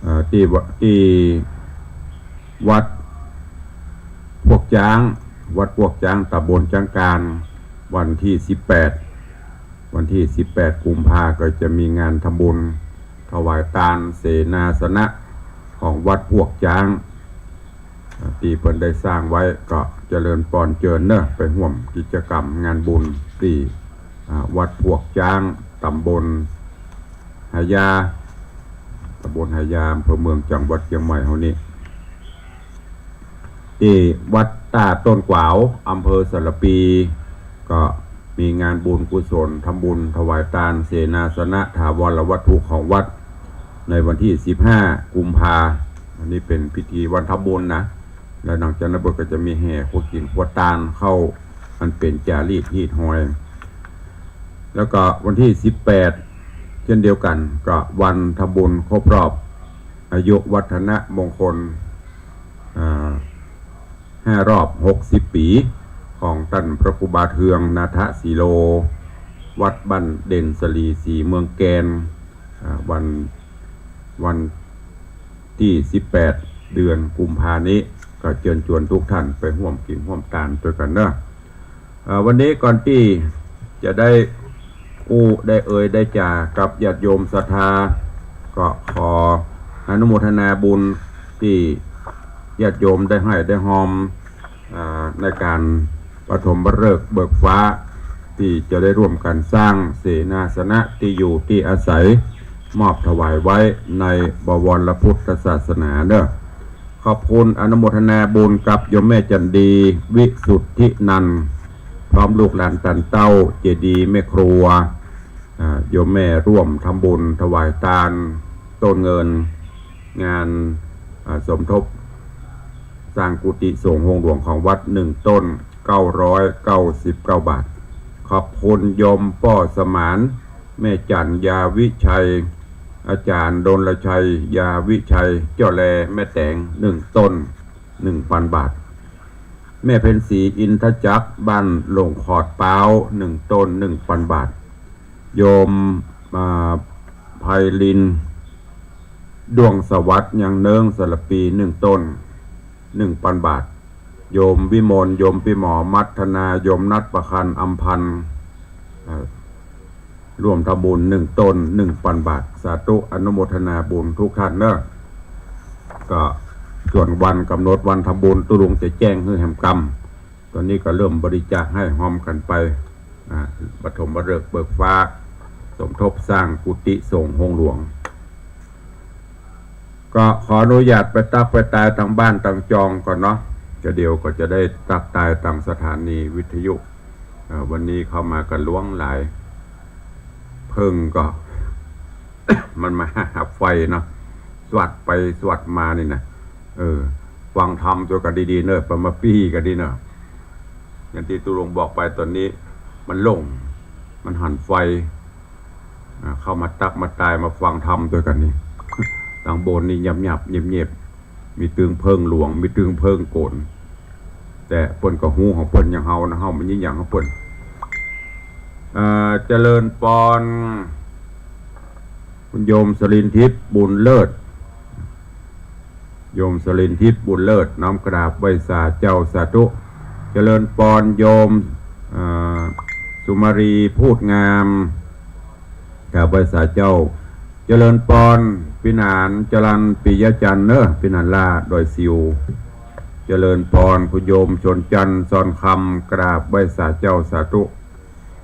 เอ่อ ตี้วะ ตี้วัดพวกจ๊าง วัดพวกจ๊าง ต๋ำบลจ๊างกาน วันตี้สิบแปด วันตี้สิบแปดกุมภาก็จะมีงานทำบุญถวายตานเสนาสนะของวัดพวกจ๊าง ตี้เปิ้นได้สร้างไว้ ก็เจริญปอนเจิญเนอะ ไปฮ่วมกิจกรรมงานบุญตี้ อ่า วัดพวกจ๊าง ต๋ำบลหายา ต๋ำบลหายา อำเภอเมือง จังหวัดเจียงใหม่เฮานี้ ตี้วัดต้าต้นกวาว อำเภอสารภี ก็มีงานบุญกุศล ทำบุญถวายตานเสนาสนะถาวรวัตถุของวัด ในวันตี้สิบห้ากุมภา อันนี้เป๋นพิธีวันทำบุญนะ แล้วหลังจากนั้นเปิ้นก็จะมีแห่ครัวกิ๋นครัวตานเข้า อันเป๋นจ๋ารีตฮีตฮอย แล้วก็วันตี้สิบแปด เจ้นเดียวกั๋น ก็วันทำบุญครบรอบอายุวัฒนมงคล อ่า ห้ารอบหกสิบปี๋ ของต้านพระครูบาเทือง นาถสีโล วัดบ้านเด่นสลี ศรีเมืองแกน อ่า วัน วันตี้สิบแปด เดือนกุมภานี้ ก็เจิญจวนกู้ต้านไปฮ่วมกิ๋นฮ่วมตานตวยกั๋นเนาะ เอ่อ วันนี้ก่อนตี้จะได้อู้ได้เอ่ยได้จ๋ากับญาติโยมศรัทธา ก็ขออนุโมทนาบุญตี้ญาติโยมได้ฮ่ำได้ฮอม อ่า ในก๋านปฐมฤกษ์เบิกฟ้า ตี้จะได้ร่วมกั๋นสร้างเสนาสนะตี้อยู่ตี้อาศัย มอบถวายไว้ในบวรพุทธศาสนาเนาะ ขอบคุณอนุโมทนาบุญกับโยมแม่จันดี วิสุทธินันท์ พร้อมลูกหลานต้านเต้า เจดีย์แม่ครัว อ่า โยมแม่ร่วมทำบุญถวายตาน ต้นเงิน งาน อ่า สมทบสร้างกุฏิสงฆ์โฮงหลวงของวัด หนึ่งต้น เก้าร้อยเก้าสิบเก้าบาท ขอบคุณโยมป้อสมาน แม่จันยาวิชัย อาจ๋ารย์ดลชัยยาวิชัย เจ้าแลแม่แต๋ง หนึ่งต้น หนึ่งปันบาท แม่เพ็ญศรีอินทจักร บ้านหล่งขอดป๊าว หนึ่งต้น หนึ่งปันบาท โยม อ่า ไพลิน ด้วงสวัสดิ์ ยังเนิ้ง สระปี หนึ่งต้น หนึ่งปันบาท โยมวิมล โยมปี้หมอมัทนา โยมนัทประคัน อำพันธ์ เอ่อ ร่วมทำบุญ หนึ่งต้น หนึ่งปันบาท สาธุอนุโมทนาบุญกู้ต้านเนาะ ก็ส่วนวันก๋ำหนดวันทำบุญตุ๊ลุงจะแจ้งหื้อแหมกำ ต๋อนนี้ก็เริ่มบริจาคหื้อฮอมกั๋นไป อ่า ปฐมฤกษ์เบิกฟ้า สมทบสร้างกุฏิสงฆ์โฮงหลวง ก็ขออนุญาตไปตั๊กไปตายตางบ้านตางจองก่อนเนาะ จะเดี๋ยวก็จะได้ตั๊กตายตางสถานีวิทยุ เอ่อ วันนี้เข้ามากั๋นหลวงหลาย เผิ้งก็ มันมาหาไฟเนาะ สวัดไปสวัดมานี่นะ เออ ฟังธรรมตวยกั๋นดีๆ เนาะ ปะมาปี้กั๋นดีเนาะ อย่างตี้ตุ๊ลุงบอกไปต๋อนนี้ มันหลง มันหันไฟ อ่า เข้ามาตั๊กมาตายมาฟังธรรมตวยกั๋นนี่ ตางบนนี่เงียบๆ เงียบๆ มีตึงเผิ้งหลวง มีตึงเผิ้งโก๋น แต่เปิ้นก็ฮู้ของเปิ้นอย่างเฮานะ เฮาบ่ฮู้อย่างของเปิ้น เอ่อ เจริญปอน คุณโยมสรินทิพย์ บุญเลิศ โยมสรินทิพย์ บุญเลิศ น้อมกราบไหว้สาเจ้า สาธุ เจริญปอนโยม เอ่อ สุมารี พูดงาม กราบไหว้สาเจ้า เจริญปอน ปี้หนาน จรัญ ปิยะจันทร์เนาะ ปี้หนานล่า ดอยสิว เจริญปอน คุณโยม ชนจันทร์ ซอนคำ กราบไหว้สาเจ้า สาธุ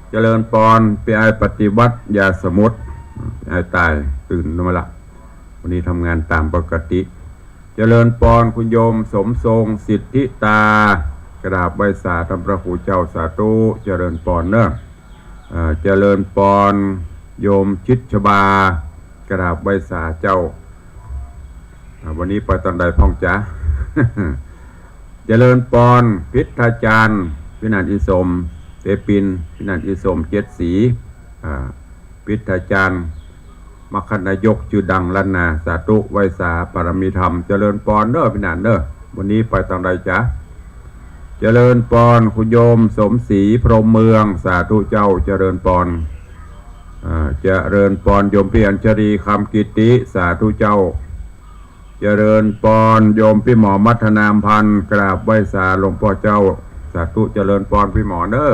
เจริญปอน ปี้อ้ายปฏิวัติ ยาสมุทร ปี้อ้ายต๋าย ตื่นมาละ วันนี้ทำงานต๋ามปกติ เจริญปอน คุณโยม สมทรง สิทธิตา กราบไหว้สาต้านพระครูเจ้า สาธุ เจริญปอนเนาะ เอ่อ เจริญปอน โยมชิดชบา กราบไหว้สาเจ้า อ่า วันนี้ไปตางใดพ่องจ๊ะ เจริญปอน พิทธาจารย์ ปี้หนานอิสม เตปิน ปี้หนานอิสม เจ็ดสี อ่า พิทธาจารย์ มคคนายกจื้อดังล้านนา สาธุ ไหว้สาปารมีธรรม เจริญปอนเนาะ ปี้หนานเนาะ วันนี้ไปตางใดจ๊ะ เจริญปอน คุณโยม สมศรี พรหมเมือง สาธุเจ้า เจริญปอน อ่า เจริญปอน โยมปี้อัญชลี คำกิติ สาธุเจ้า เจริญปอน โยมปี้หมอมัทนา อำพันธ์ กราบไหว้สาหลวงป้อเจ้า สาธุ เจริญปอนปี้หมอเนาะ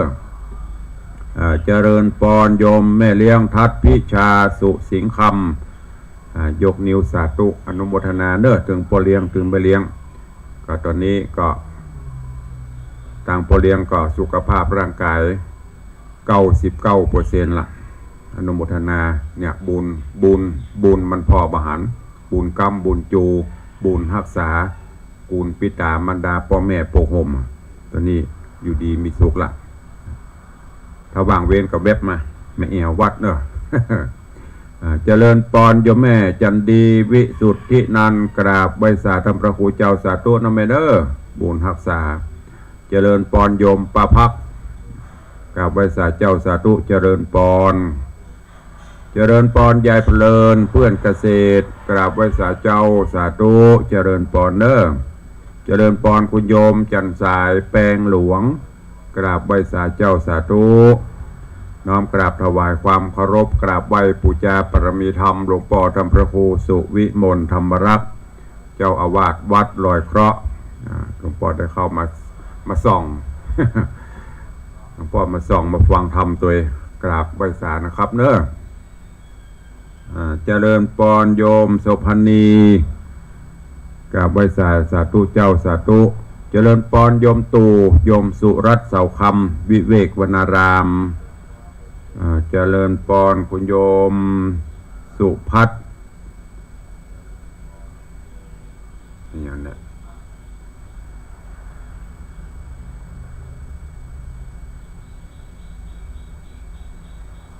อ่า เจริญปอน โยมแม่เลี้ยงทัด พิชา สุสิงคำ อ่า ยกนิ้วสาธุ อนุโมทนาเนาะ ตึงป้อเลี้ยง ตึงแม่เลี้ยง ก็ต๋อนนี้ก็ ตางป้อเลี้ยงก็สุขภาพร่างกาย เก้าสิบเก้าเปอร์เซ็นต์ ละ อนุโมทนา เนี่ย บุญ บุญ บุญมันผ่อบ่หัน บุญก๊ำ บุญจู บุญฮักษา กุณปิต๋ามารดาป้อแม่ปกห่ม ต๋อนนี้อยู่ดีมีสุขละ ถ้าว่างเว้นก็แว็บมา แม่แอ่ววัดเนาะ อ่า เจริญปอนโยมแม่จันดี วิสุทธินันท์ กราบไหว้สาต้านพระครูเจ้า สาธุเนาะแม่เนาะ บุญฮักษา เจริญปอนโยมป้าพัก กราบไหว้สาเจ้า สาธุ เจริญปอน เจริญปอน ยายเพลิน เปื้อนเกษตร กราบไหว้สาเจ้า สาธุ เจริญปอนเน้อ เจริญปอน คุณโยมจันทร์สาย แปงหลวง กราบไหว้สาเจ้า สาธุ น้อมกราบถวายความเคารพ กราบไหว้ปู๋จาปารมีธรรม หลวงป้อธรรมพระครูสุวิมลธรรมรักษ์ เจ้าอาวาสวัดลอยเคราะห์ อ่า หลวงป้อได้เข้ามา มาส่อง หลวงป้อมาส่อง มาฟังธรรมตวย กราบไหว้สานะครับเน้อ อ่า เจริญปอนโยมโสภณี กราบไหว้สา สาธุเจ้า สาธุ เจริญปอนโยมตู่ โยมสุรัตน์ เสาคำ วิเวกวนาราม อ่า เจริญปอนคุณโยมสุพัฒน์ อย่างเนี้ย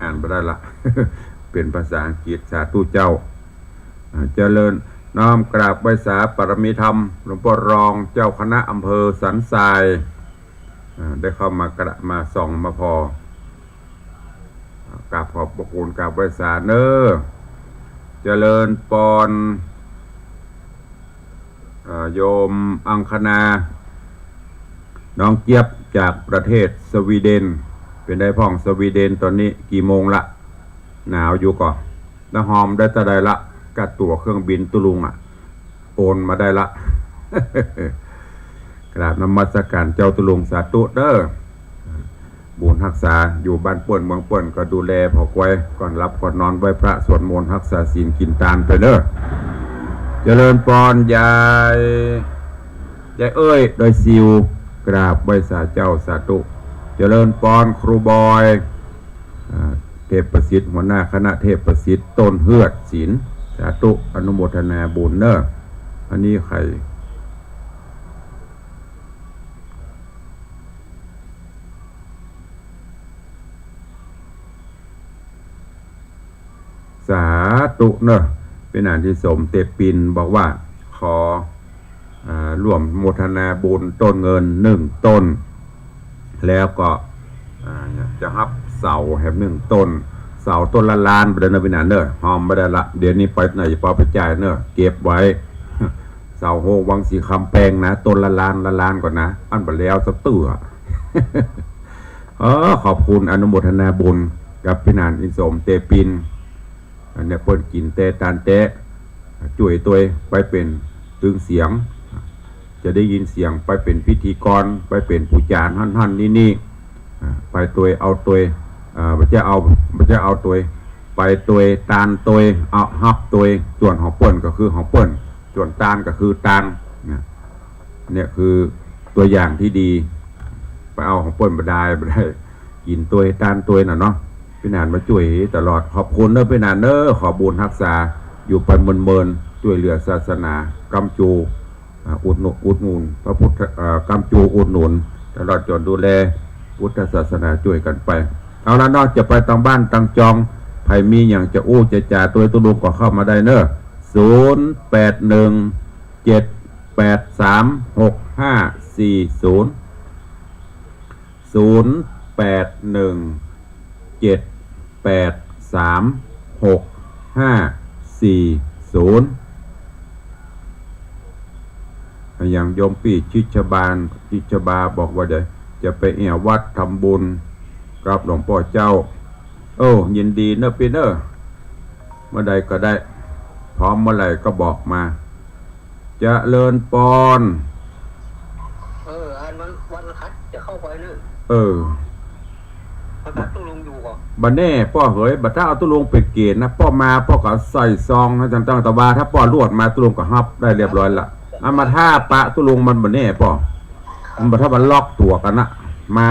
อ่านบ่ได้ละ เป๋นภาษาอังกฤษ สาธุเจ้า อ่า เจริญ น้อมกราบไหว้สาปารมีธรรม หลวงป้อรองเจ้าคณะอำเภอสันทราย อ่า ได้เข้ามากระ มาส่องมาผ่อ กราบขอบพระคุณ กราบไหว้สาเน้อ เจริญปอน เอ่อ โยมอังคณา น้องเจี๊ยบจากประเทศสวีเดน เป๋นใดพ่อง สวีเดนตอนนี้กี่โมงละ หนาวอยู่ก่อ แล้วฮอมได้เต้าใดละ ค่าตั๋วเครื่องบินตุ๊ลุงอะ โอนมาได้ละ กราบนมัสการเจ้าตุ๊ลุง สาธุเน้อ บุญฮักษา อยู่บ้านเปิ้นเมืองเปิ้นก็ดูแลผ่อควาย ก่อนหลับก่อนนอนไหว้พระสวดมนต์ฮักษาศีลกิ๋นตานไปเน้อ เจริญปอนยาย ยายเอ้ย ดอยซิว กราบไหว้สาเจ้า สาธุ เจริญปอนครูบอย อ่า เทพประสิทธิ์ หัวหน้าคณะเทพประสิทธิ์ ต้นเฮือดศิลป์ สาธุ อนุโมทนาบุญเน้อ อันนี้ใคร สาธุเน้อ เป๋นอานิสงส์ เตปินบอกว่า ขอ อ่า ร่วมโมทนาบุญต้นเงินหนึ่งต้น แล้วก็ อ่า จะฮับเสาแหมหนึ่งต้น เสาต้นละล้านไปเลยเน้อ เป๋นอันเน้อ ฮอมบ่ได้ละ เดี๋ยวนี้ไปไหนจะปอไปจ่ายเน้อ เก็บไว้ เสาโฮงวังสีคำแปงนะ ต้นละล้านละล้านก่อนนะ อันบ่แล้วสักเตื้อ เออ ขอบคุณ อนุโมทนาบุญกับเป๋นอานิสงส์ เตปิน อันเนี้ยเปิ้นกิ๋นแต๊ตานแต๊ จ้วยตวยไปเป๋นตึงเสียง จะได้ยินเสียง ไปเป๋นพิธีกร ไปเป๋นผู้จ๋ารหั้นหั้นนี่นี่ อ่า ไปตวยเอาตวย อ่า บ่ใจ้เอา บ่ใจ้เอาตวย ไปตวยตานตวย เอาฮับตวย ส่วนของเปิ้นก็คือของเปิ้น ส่วนตานก็คือตาน นะ เนี่ยคือตัวอย่างตี้ดี ไปเอาของเปิ้นบ่ได้ บ่ได้ กิ๋นตวยตานตวยน่ะเนาะ เป๋นอันมาจ้วยตลอด ขอบคุณเน้อ เป๋นอันเน้อ ขอบุญฮักษา อยู่ไปเมินๆ จ้วยเหลือศาสนา ก้ำจู อ่า อุดหนุน อุดหนุนพระพุทธ เอ่อ ก้ำจูอุดหนุน ตลอดจ๋นดูแลพุทธศาสนาจ้วยกั๋นไป เอาละเนาะ จะไปตังบ้านตังจอง ใผมีหยังจะอู้จะจ๋าตวยตุ๊ลุงก็เข้ามาได้เน้อ ศูนย์แปดหนึ่ง เจ็ดแปดสาม หกห้าสี่ศูนย์ ศูนย์แปดหนึ่ง เจ็ดแปดสาม หกห้าสี่ศูนย์ อย่างโยมปี้ชิชบาล ชิชบาบอกว่าเดี๋ยวจะไปแอ่ววัดทำบุญกับหลวงป้อเจ้า โอ้ ยินดีเน้อปี้เน้อ เมื่อใดก็ได้ พร้อมเมื่อไหร่ก็บอกมา เจริญปอน เออ อันวัน วันอังคารจะเข้าไปเน้อ เออ วันพระตุ๊ลุงอยู่ก่อ บ่แน่ป้อเหย บ่ถ้าเอาตุ๊ลุงเป๋นเก๋ณฑ์นะ ป้อมาป้อก็ใส่ซองนะ จังๆ แต่ว่าถ้าป้อลวดมาตุ๊ลุงก็ฮับได้เรียบร้อยละ อันมาถ้าปะตุ๊ลุงมันบ่แน่ป้อ มันบ่ถ้ามันล็อกตั๋วกั๋นนะ มา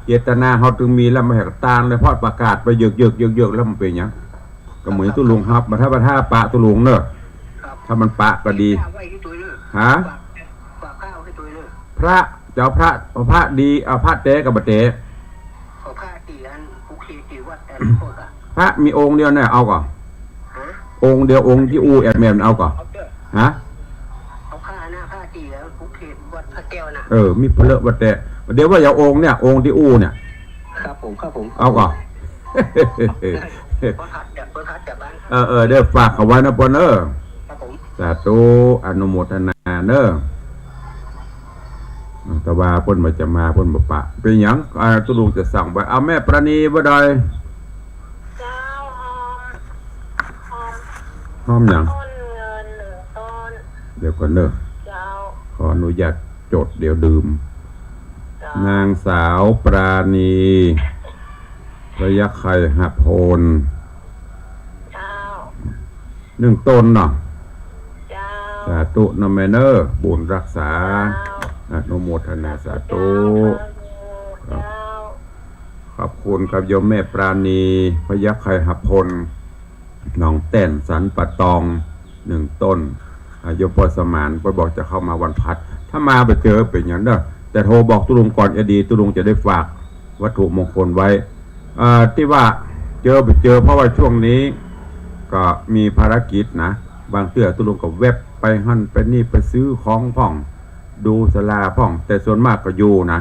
เจตนาเฮาตึงมีแล้ว มาแหกตานเลย เพราะประกาศไปเยิกๆๆๆ แล้วมันเป๋นหยัง ก็เหมือนตุ๊ลุงฮับ บ่ถ้า บ่ถ้าปะตุ๊ลุงเน้อ ครับ ถ้ามันปะก็ดี ฝากไว้ที่ตัวเน้อ ฮะ ฝาก ฝากข้าวให้ตัวเน้อ พระ จะเอาพระ เอาพระดี เอาพระแต๊กับบ่แต๊ เอาพระตี้อันปลุกเสกตี้วัดอันโคกอะ พระมีองค์เดียวเนี่ย เอาก่อ ฮะ องค์เดียว องค์ตี้อู้แอบแมบเอาก่อ เอาเถอะ ฮะ เอาพระนะ พระตี้อันปลุกเสกวัดพระแก้วนะ เออ มีพระเลอะวัดแต๊ เดี๋ยวว่าอย่าองค์เนี่ย องค์ตี้อู้เนี่ย เอ ครับผม ครับผม เอาก่อน เปิ้นหัดจัด เปิ้นหัดจัดร้าน เออ เออ เดี๋ยวฝากเขาไว้นะปอนเอ้อ ครับผม สาธุ อนุโมทนาเน้อ แต่ว่าเปิ้นบ่จะมา เปิ้นบ่ปะ เป๋นหยัง อ่า ตุ๊ลุงจะสั่งไว้ เอาแม่ปราณีบ่ได้ เจ้า หอม หอม หอมหยัง ต้นเงินหนึ่งต้น เดี๋ยวก่อนเน้อ เจ้า ขออนุญาตจด เดี๋ยวลืม เจ้า นางสาวปราณี พยัคฆไคหพล เจ้า หนึ่งต้นเนาะ เจ้า สาธุนะแม่เน้อ บุญรักษา เจ้า อนุโมทนาสาธุ เจ้า ครับ เจ้า ขอบคุณครับโยมแม่ปราณี พยัคฆไคหพล หนองแต้น สันป่าตอง หนึ่งต้น อ่า โยมพ่อสมาน เปิ้นบอกจะเข้ามาวันพฤหัส ถ้ามาบ่เจอเป๋นหยังเน้อ แต่โทรบอกตุ๊ลุงก่อนจะดี ตุ๊ลุงจะได้ฝากวัตถุมงคลไว้ เอ่อ ตี้ว่าเจอบ่เจอ เพราะว่าช่วงนี้ก็มีภารกิจนะ บางเตื้อตุ๊ลุงก็แว็บไปหั้นไปนี่ ไปซื้อของพ่อง ดูศาลาพ่อง แต่ส่วนมากก็อยู่นะ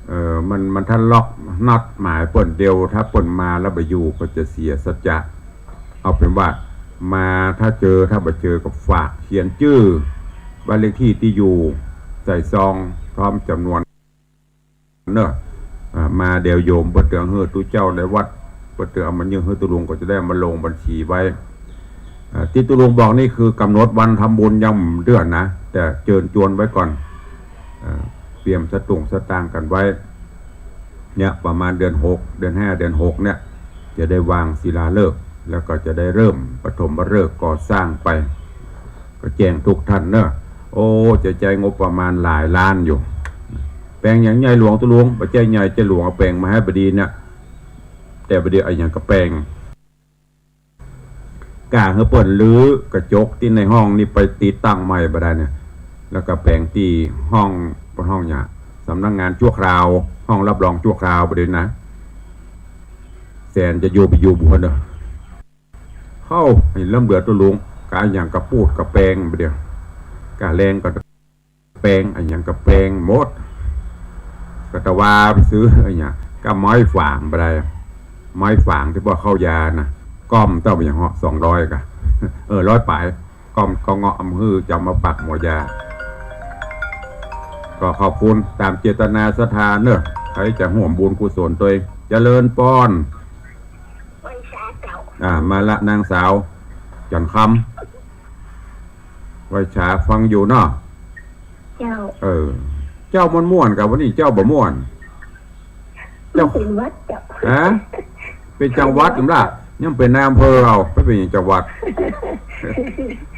เออ มัน มันทันล็อกนัดหมายเปิ้น เดี๋ยวถ้าเปิ้นมาแล้วบ่อยู่ก็จะเสียสัจจะ เอาเป๋นว่ามาถ้าเจอ ถ้าบ่เจอก็ฝากเขียนจื้อ บ้านเลขที่ ตี้อยู่ ใส่ซองพร้อมจ๋ำนวนเน้อ อ่า มาเดี๋ยวโยมเปิ้นเตื้อหื้อตุ๊เจ้าในวัด เปิ้นเตื้อเอามายื่นหื้อตุ๊ลุงก็จะได้เอามาลงบัญชีไว้ อ่า ตี้ตุ๊ลุงบอกนี่คือกำหนดวันทำบุญยังบ่เตื้อนะ แต่เจิญจวนไว้ก่อน อ่า เตรียมสตุ้งสตางค์กั๋นไว้ เนี่ย ประมาณเดือนหก เดือนห้า เดือนหกเนี่ย จะได้วางศิลาฤกษ์ แล้วก็จะได้เริ่มปฐมฤกษ์ก่อสร้างไป ก็แจ้งทุกท่านเน้อ โอ้ จะใจ๊งบประมาณหลายล้านอยู่ แป๋งหยังใหญ่หลวงตุ๊ลุง บ่ใจ้ใหญ่ใจ้หลวง เอาแป๋งมาหื้อบ่ดีเนี่ย แต่บ่ดีเอาหยังก็แป๋ง กะหื้อเปิ้นรื้อกระจกตี้ในห้องนี่ไปติดตั้งใหม่บ่ได้เนี่ย แล้วก็แป๋งตี้ห้อง บ่อนห้องหยัง สำนักงานชั่วคราว ห้องรับรองชั่วคราวบ่ดีนะ แสนจะอยู่ไปอยู่บ่เน้อ เข้า เห็นลำเหลือตุ๊ลุง กะหยังกะปูดกะแป๋งบ่ดี กะแรงกะ แป๋ง อะหยังกะแป๋งหมด กะตะวาไปซื้ออะหยังกะไม้ฝางบ่ได้ ไม้ฝางตี้ว่าเข้ายานะ ก้อมเต้าอะหยังเหาะ สองร้อยกะ เออ ร้อยป๋าย ก้อมก็เงาะอำหื้อจะเอามาปักหมอยา ก็ขอบคุณต๋ามเจตนาศรัทธาเน้อ ใผจะฮ่วมบุญกุศลตวย เจริญปอน ไหว้สาเจ้า อ่า มาละนางสาว จันทร์คำ ไหว้สาฟังอยู่เนาะ เจ้า เออ เจ้าม่วนๆ กะวันนี้เจ้าบ่ม่วน เจ้า เป๋นหวัดเจ้า ฮะ เป๋นจังหวัดนั่นล่ะ ยังเป๋นนายอำเภอเอา ไปเป๋นหยังจังหวัด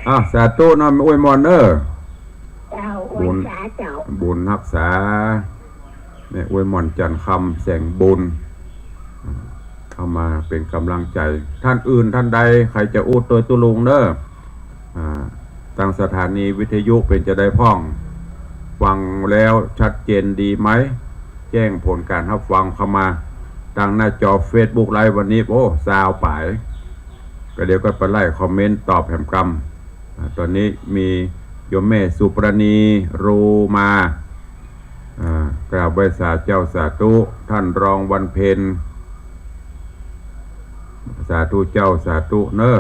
อ่ะ สาธุเนาะ แม่อวยมอนเน้อ เจ้า ไหว้สาเจ้า บุญฮักษา แม่อวยมอน จันทร์คำ แสงบุญ เข้ามาเป๋นก๋ำลังใจ๋ ท่านอื่นท่านใด ใผจะอู้ตวยตุ๊ลุงเน้อ อ่า ตางสถานีวิทยุเป๋นจาใดพ่อง ฟังแล้วชัดเจนดีไหม แจ้งผลก๋านฮับฟังเข้ามา ตางหน้าจอเฟซบุ๊กไลฟ์วันนี้ โอ้ ซาวป๋าย ก็เดี๋ยวก็ไปไล่คอมเมนต์ตอบแหมกำ อ่า ต๋อนนี้มีโยมแม่สุปราณี โทรมา อ่า กราบไหว้สาเจ้าสาธุ ท่านรองวันเพ็ญ สาธุเจ้าสาธุเน้อ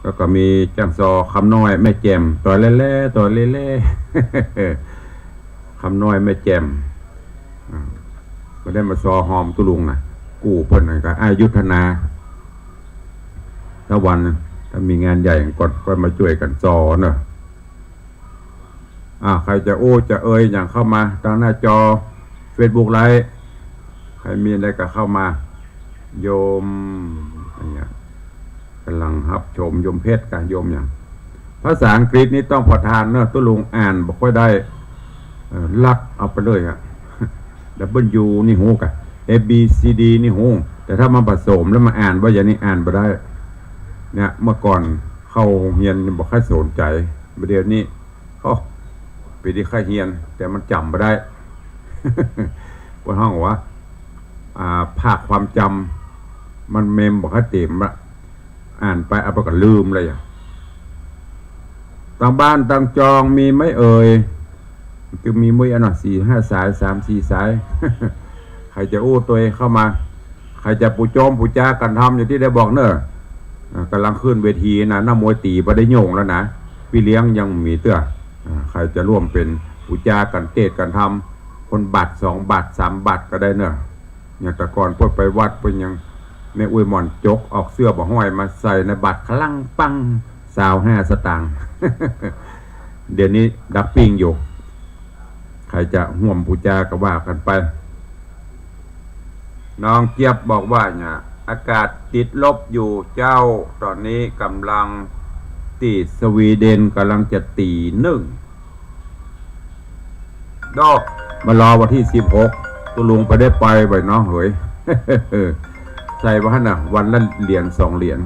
แล้วก็มีจ้างซอคำน้อยแม่แจ่ม ต๋อยแล่ๆ ต๋อยแล่ๆ คำน้อยแม่แจ่ม อ่า ก็ได้มาซอหอมตุ๊ลุงนะ กู้เปิ้นนั่นก็อ้ายยุทธนา ถ้าวัน ถ้ามีงานใหญ่ก่อน ก็มาจ้วยกั๋นซอเนาะ อ่า ใผจะอู้จะเอ่ยหยังเข้ามาตางหน้าจอเฟซบุ๊กไลฟ์ ใผมีอะหยังก็เข้ามา โยม อะหยัง ก๋ำลังฮับชม โยมเพชรกะ โยมหยัง ภาษาอังกฤษนี่ต้องผ่อทานเนาะ ตุ๊ลุงอ่านบ่ค่อยได้ เอ่อ ลัดเอาไปเลยอะ ดับเบิลยู นี่ฮู้กะ เอ บี ซี ดี นี่ฮู้ แต่ถ้ามาผสมแล้วมาอ่านว่าอย่างนี้อ่านบ่ได้ เนี่ย เมื่อก่อนเข้าโฮงเฮียนบ่ค่อยสนใจ๋ บ่าเดี่ยวนี้ โอ้ เป๋นตี้ใค่เฮียน แต่มันจ๋ำบ่ได้ เปิ้นฮ้องว่า อ่า ภาคความจ๋ำ มันเมมบ่ค่อยเต๋มละ อ่านไปเอาไปก็ลืมเลยอะ ตางบ้านตางจองมีไหมเอ่ย คือมีมุ้ยอะเนาะ สี่ห้าสาย สามสี่สาย ใผจะอู้ตวยเข้ามา ใผจะปูโจมปูจากั๋นทำอย่างตี้ได้บอกเน่อ อ่า ก่ำลังขึ้นเวทีนะ นักมวยตี๋บ่ได้โย่งแล้วนะ ปี้เลี้ยงยังมีเตื้อ อ่า ใผจะร่วมเป๋นปูจากั๋นเตศน์กั๋นทำ คนบาทสองบาทสามบาทก็ได้เน่อ อย่างแต่ก่อนเปิ้นไปวัดเปิ้นยัง แม่อุ๊ยหม่อนจกออกเสื้อบ่าฮ้อยมาใส่ในบาทคลังปัง ซาวห้าสตางค์ เดี๋ยวนี้ดักปิ้งอยู่ ใผจะฮ่วมปูจาก็ว่ากั๋นไป น้องเจี๊ยบบอกว่าเนี่ย อากาศติดลบอยู่เจ้า ต๋อนนี้ก่ำลังตี้สวีเดนก่ำลังจะตี๋นึ่ง ดอก มารอวันตี้สิบหก ตุ๊ลุงไปได้ไปบ่อยน้องเหย ใส่บ่าหั้นน่ะ วันละเหรียญสองเหรียญ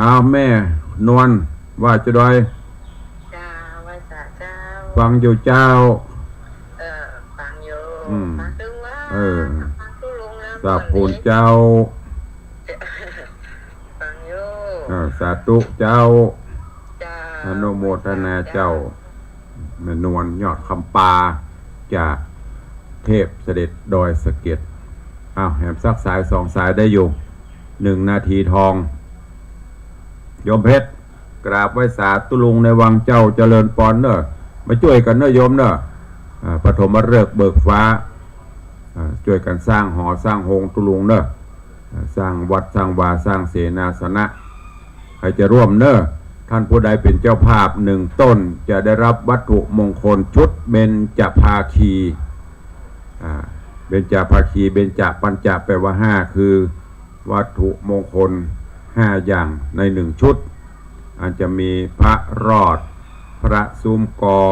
อ้าว แม่นวล ว่าจะดอย เจ้า ไหว้สาเจ้า ฟังอยู่เจ้า เออ ฟังอยู่ อืม ฟังตึงว่า เออ ฟังตุ๊ลุงนะ สาธุเจ้า ฟังอยู่ เออ สาธุเจ้า เจ้า อนุโมทนาเจ้า แม่นวล ยอดคำปา จากเทพเสด็จดอยสะเก็ด อ้าว แหมสักสายสองสายได้อยู่ หนึ่งนาทีทอง โยมเพชร กราบไหว้สาตุ๊ลุงในวังเจ้า เจริญปอนเน่อ มาจ้วยกั๋นเน่อโยมเน่อ อ่า ปฐมฤกษ์เบิกฟ้า อ่า จ้วยกั๋นสร้างหอสร้างโฮงตุ๊ลุงเน่อ อ่า สร้างวัดสร้างวาสร้างเสนาสนะ ใผจะร่วมเน่อ ท่านผู้ใดเป๋นเจ้าภาพหนึ่งต้น จะได้รับวัตถุมงคลชุดเบญจภาคี อ่า เบญจภาคี เบญจปัญจะแปลว่าห้า คือวัตถุมงคลห้าอย่างในหนึ่งชุด อันจะมีพระรอด พระสุมกอ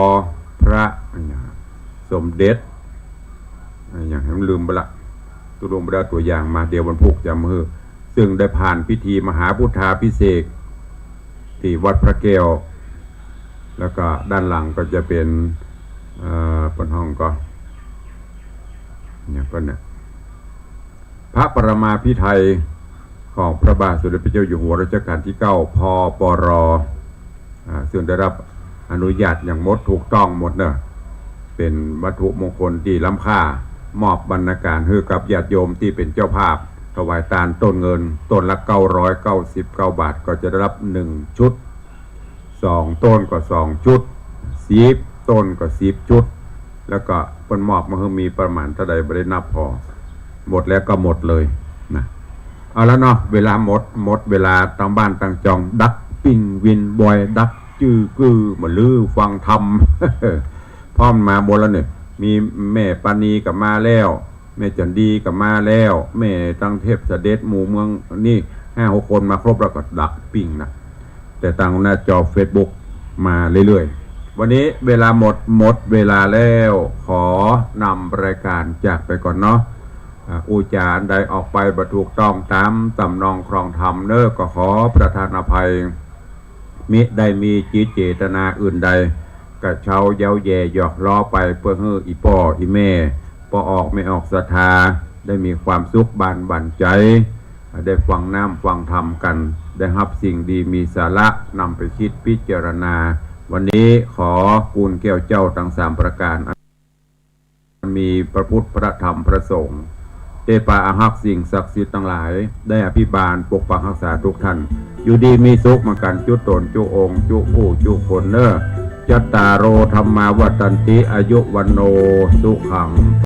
พระอะหยัง สมเด็จ อะหยังหื้อ ลืมไปละ ตุ๊ลุงบ่ได้เอาตั๋วอย่างมา เดี๋ยววันพูกจะเอามาหื้อ ซึ่งได้ผ่านพิธีมหาพุทธาภิเษก ตี้วัดพระแก้ว แล้วก็ด้านหลังก็จะเป๋น เอ่อ เปิ้นฮ้องก็ อะหยังก่อเนี่ย พระปรมาภิไธยของพระบาทสมเด็จพระเจ้าอยู่หัวรัชกาลตี้เก้า พ.ป.ร. อ่า ซึ่งได้รับอนุญาตอย่างหมด ถูกต้องหมดเน่อ เป๋นวัตถุมงคลตี้ล้ำค่า มอบบรรณาการหื้อกับญาติโยมตี้เป๋นเจ้าภาพ ถวายตานต้นเงิน ต้นละเก้าร้อยเก้าสิบเก้าบาท ก็จะได้รับหนึ่งชุด สองต้นก็สองชุด สิบต้นก็สิบชุด แล้วก็เปิ้นมอบมาหื้อมีประมาณเต้าใดบ่ได้นับผ่อ หมดแล้วก็หมดเลยนะ เอาละเนาะ เวลาหมด หมดเวลา ตางบ้านตางจอง ดักปิ้งวินบอย ดักจื้อกื้อ มาลือฟังธรรม พร้อมมาหมดแล้วเนี่ย มีแม่ปานีก็มาแล้ว แม่จันดีก็มาแล้ว แม่ตังเทพเสด็จ หมู่เมืองนี่ ห้าหกคนมาครบแล้วก็ดักปิ้งนะ แต่ตางหน้าจอเฟซบุ๊กมาเรื่อยๆ วันนี้เวลาหมด หมดเวลาแล้ว ขอนำรายการจากไปก่อนเนาะ อ่า อู้จ๋าอันใดออกไปบ่ถูกต้องต๋ามต๋ำนองครองธรรมเน่อ ก็ขอประทานอภัย มิได้มีจิตเจตนาอื่นใด กระเช้าเย้าแย่หยอกล้อไป เปื้อหื้ออี่ป้ออี่แม่ ป้อออกแม่ออกศรัทธา ได้มีความสุขบานบั่นใจ๋ ได้ฟังน้ำฟังธรรมกั๋น ได้ฮับสิ่งดีมีสาระ นำไปคิดพิจารณา วันนี้ขอกูลแก้วเจ้าตังสามประก๋าน มีพระพุทธ พระธรรม พระสงฆ์ เตปาอาฮักษ์สิ่งศักดิ์สิทธิ์ตังหลาย ได้อภิบาลปกปักฮักษาทุกท่าน อยู่ดีมีสุขมากั๋นจุ๊ต๋นจุ๊องค์จุ๊ผู้จุ๊คนเน่อ จัตตาโร ธัมมา วัฑฒันติ อายุ วัณโณ สุขัง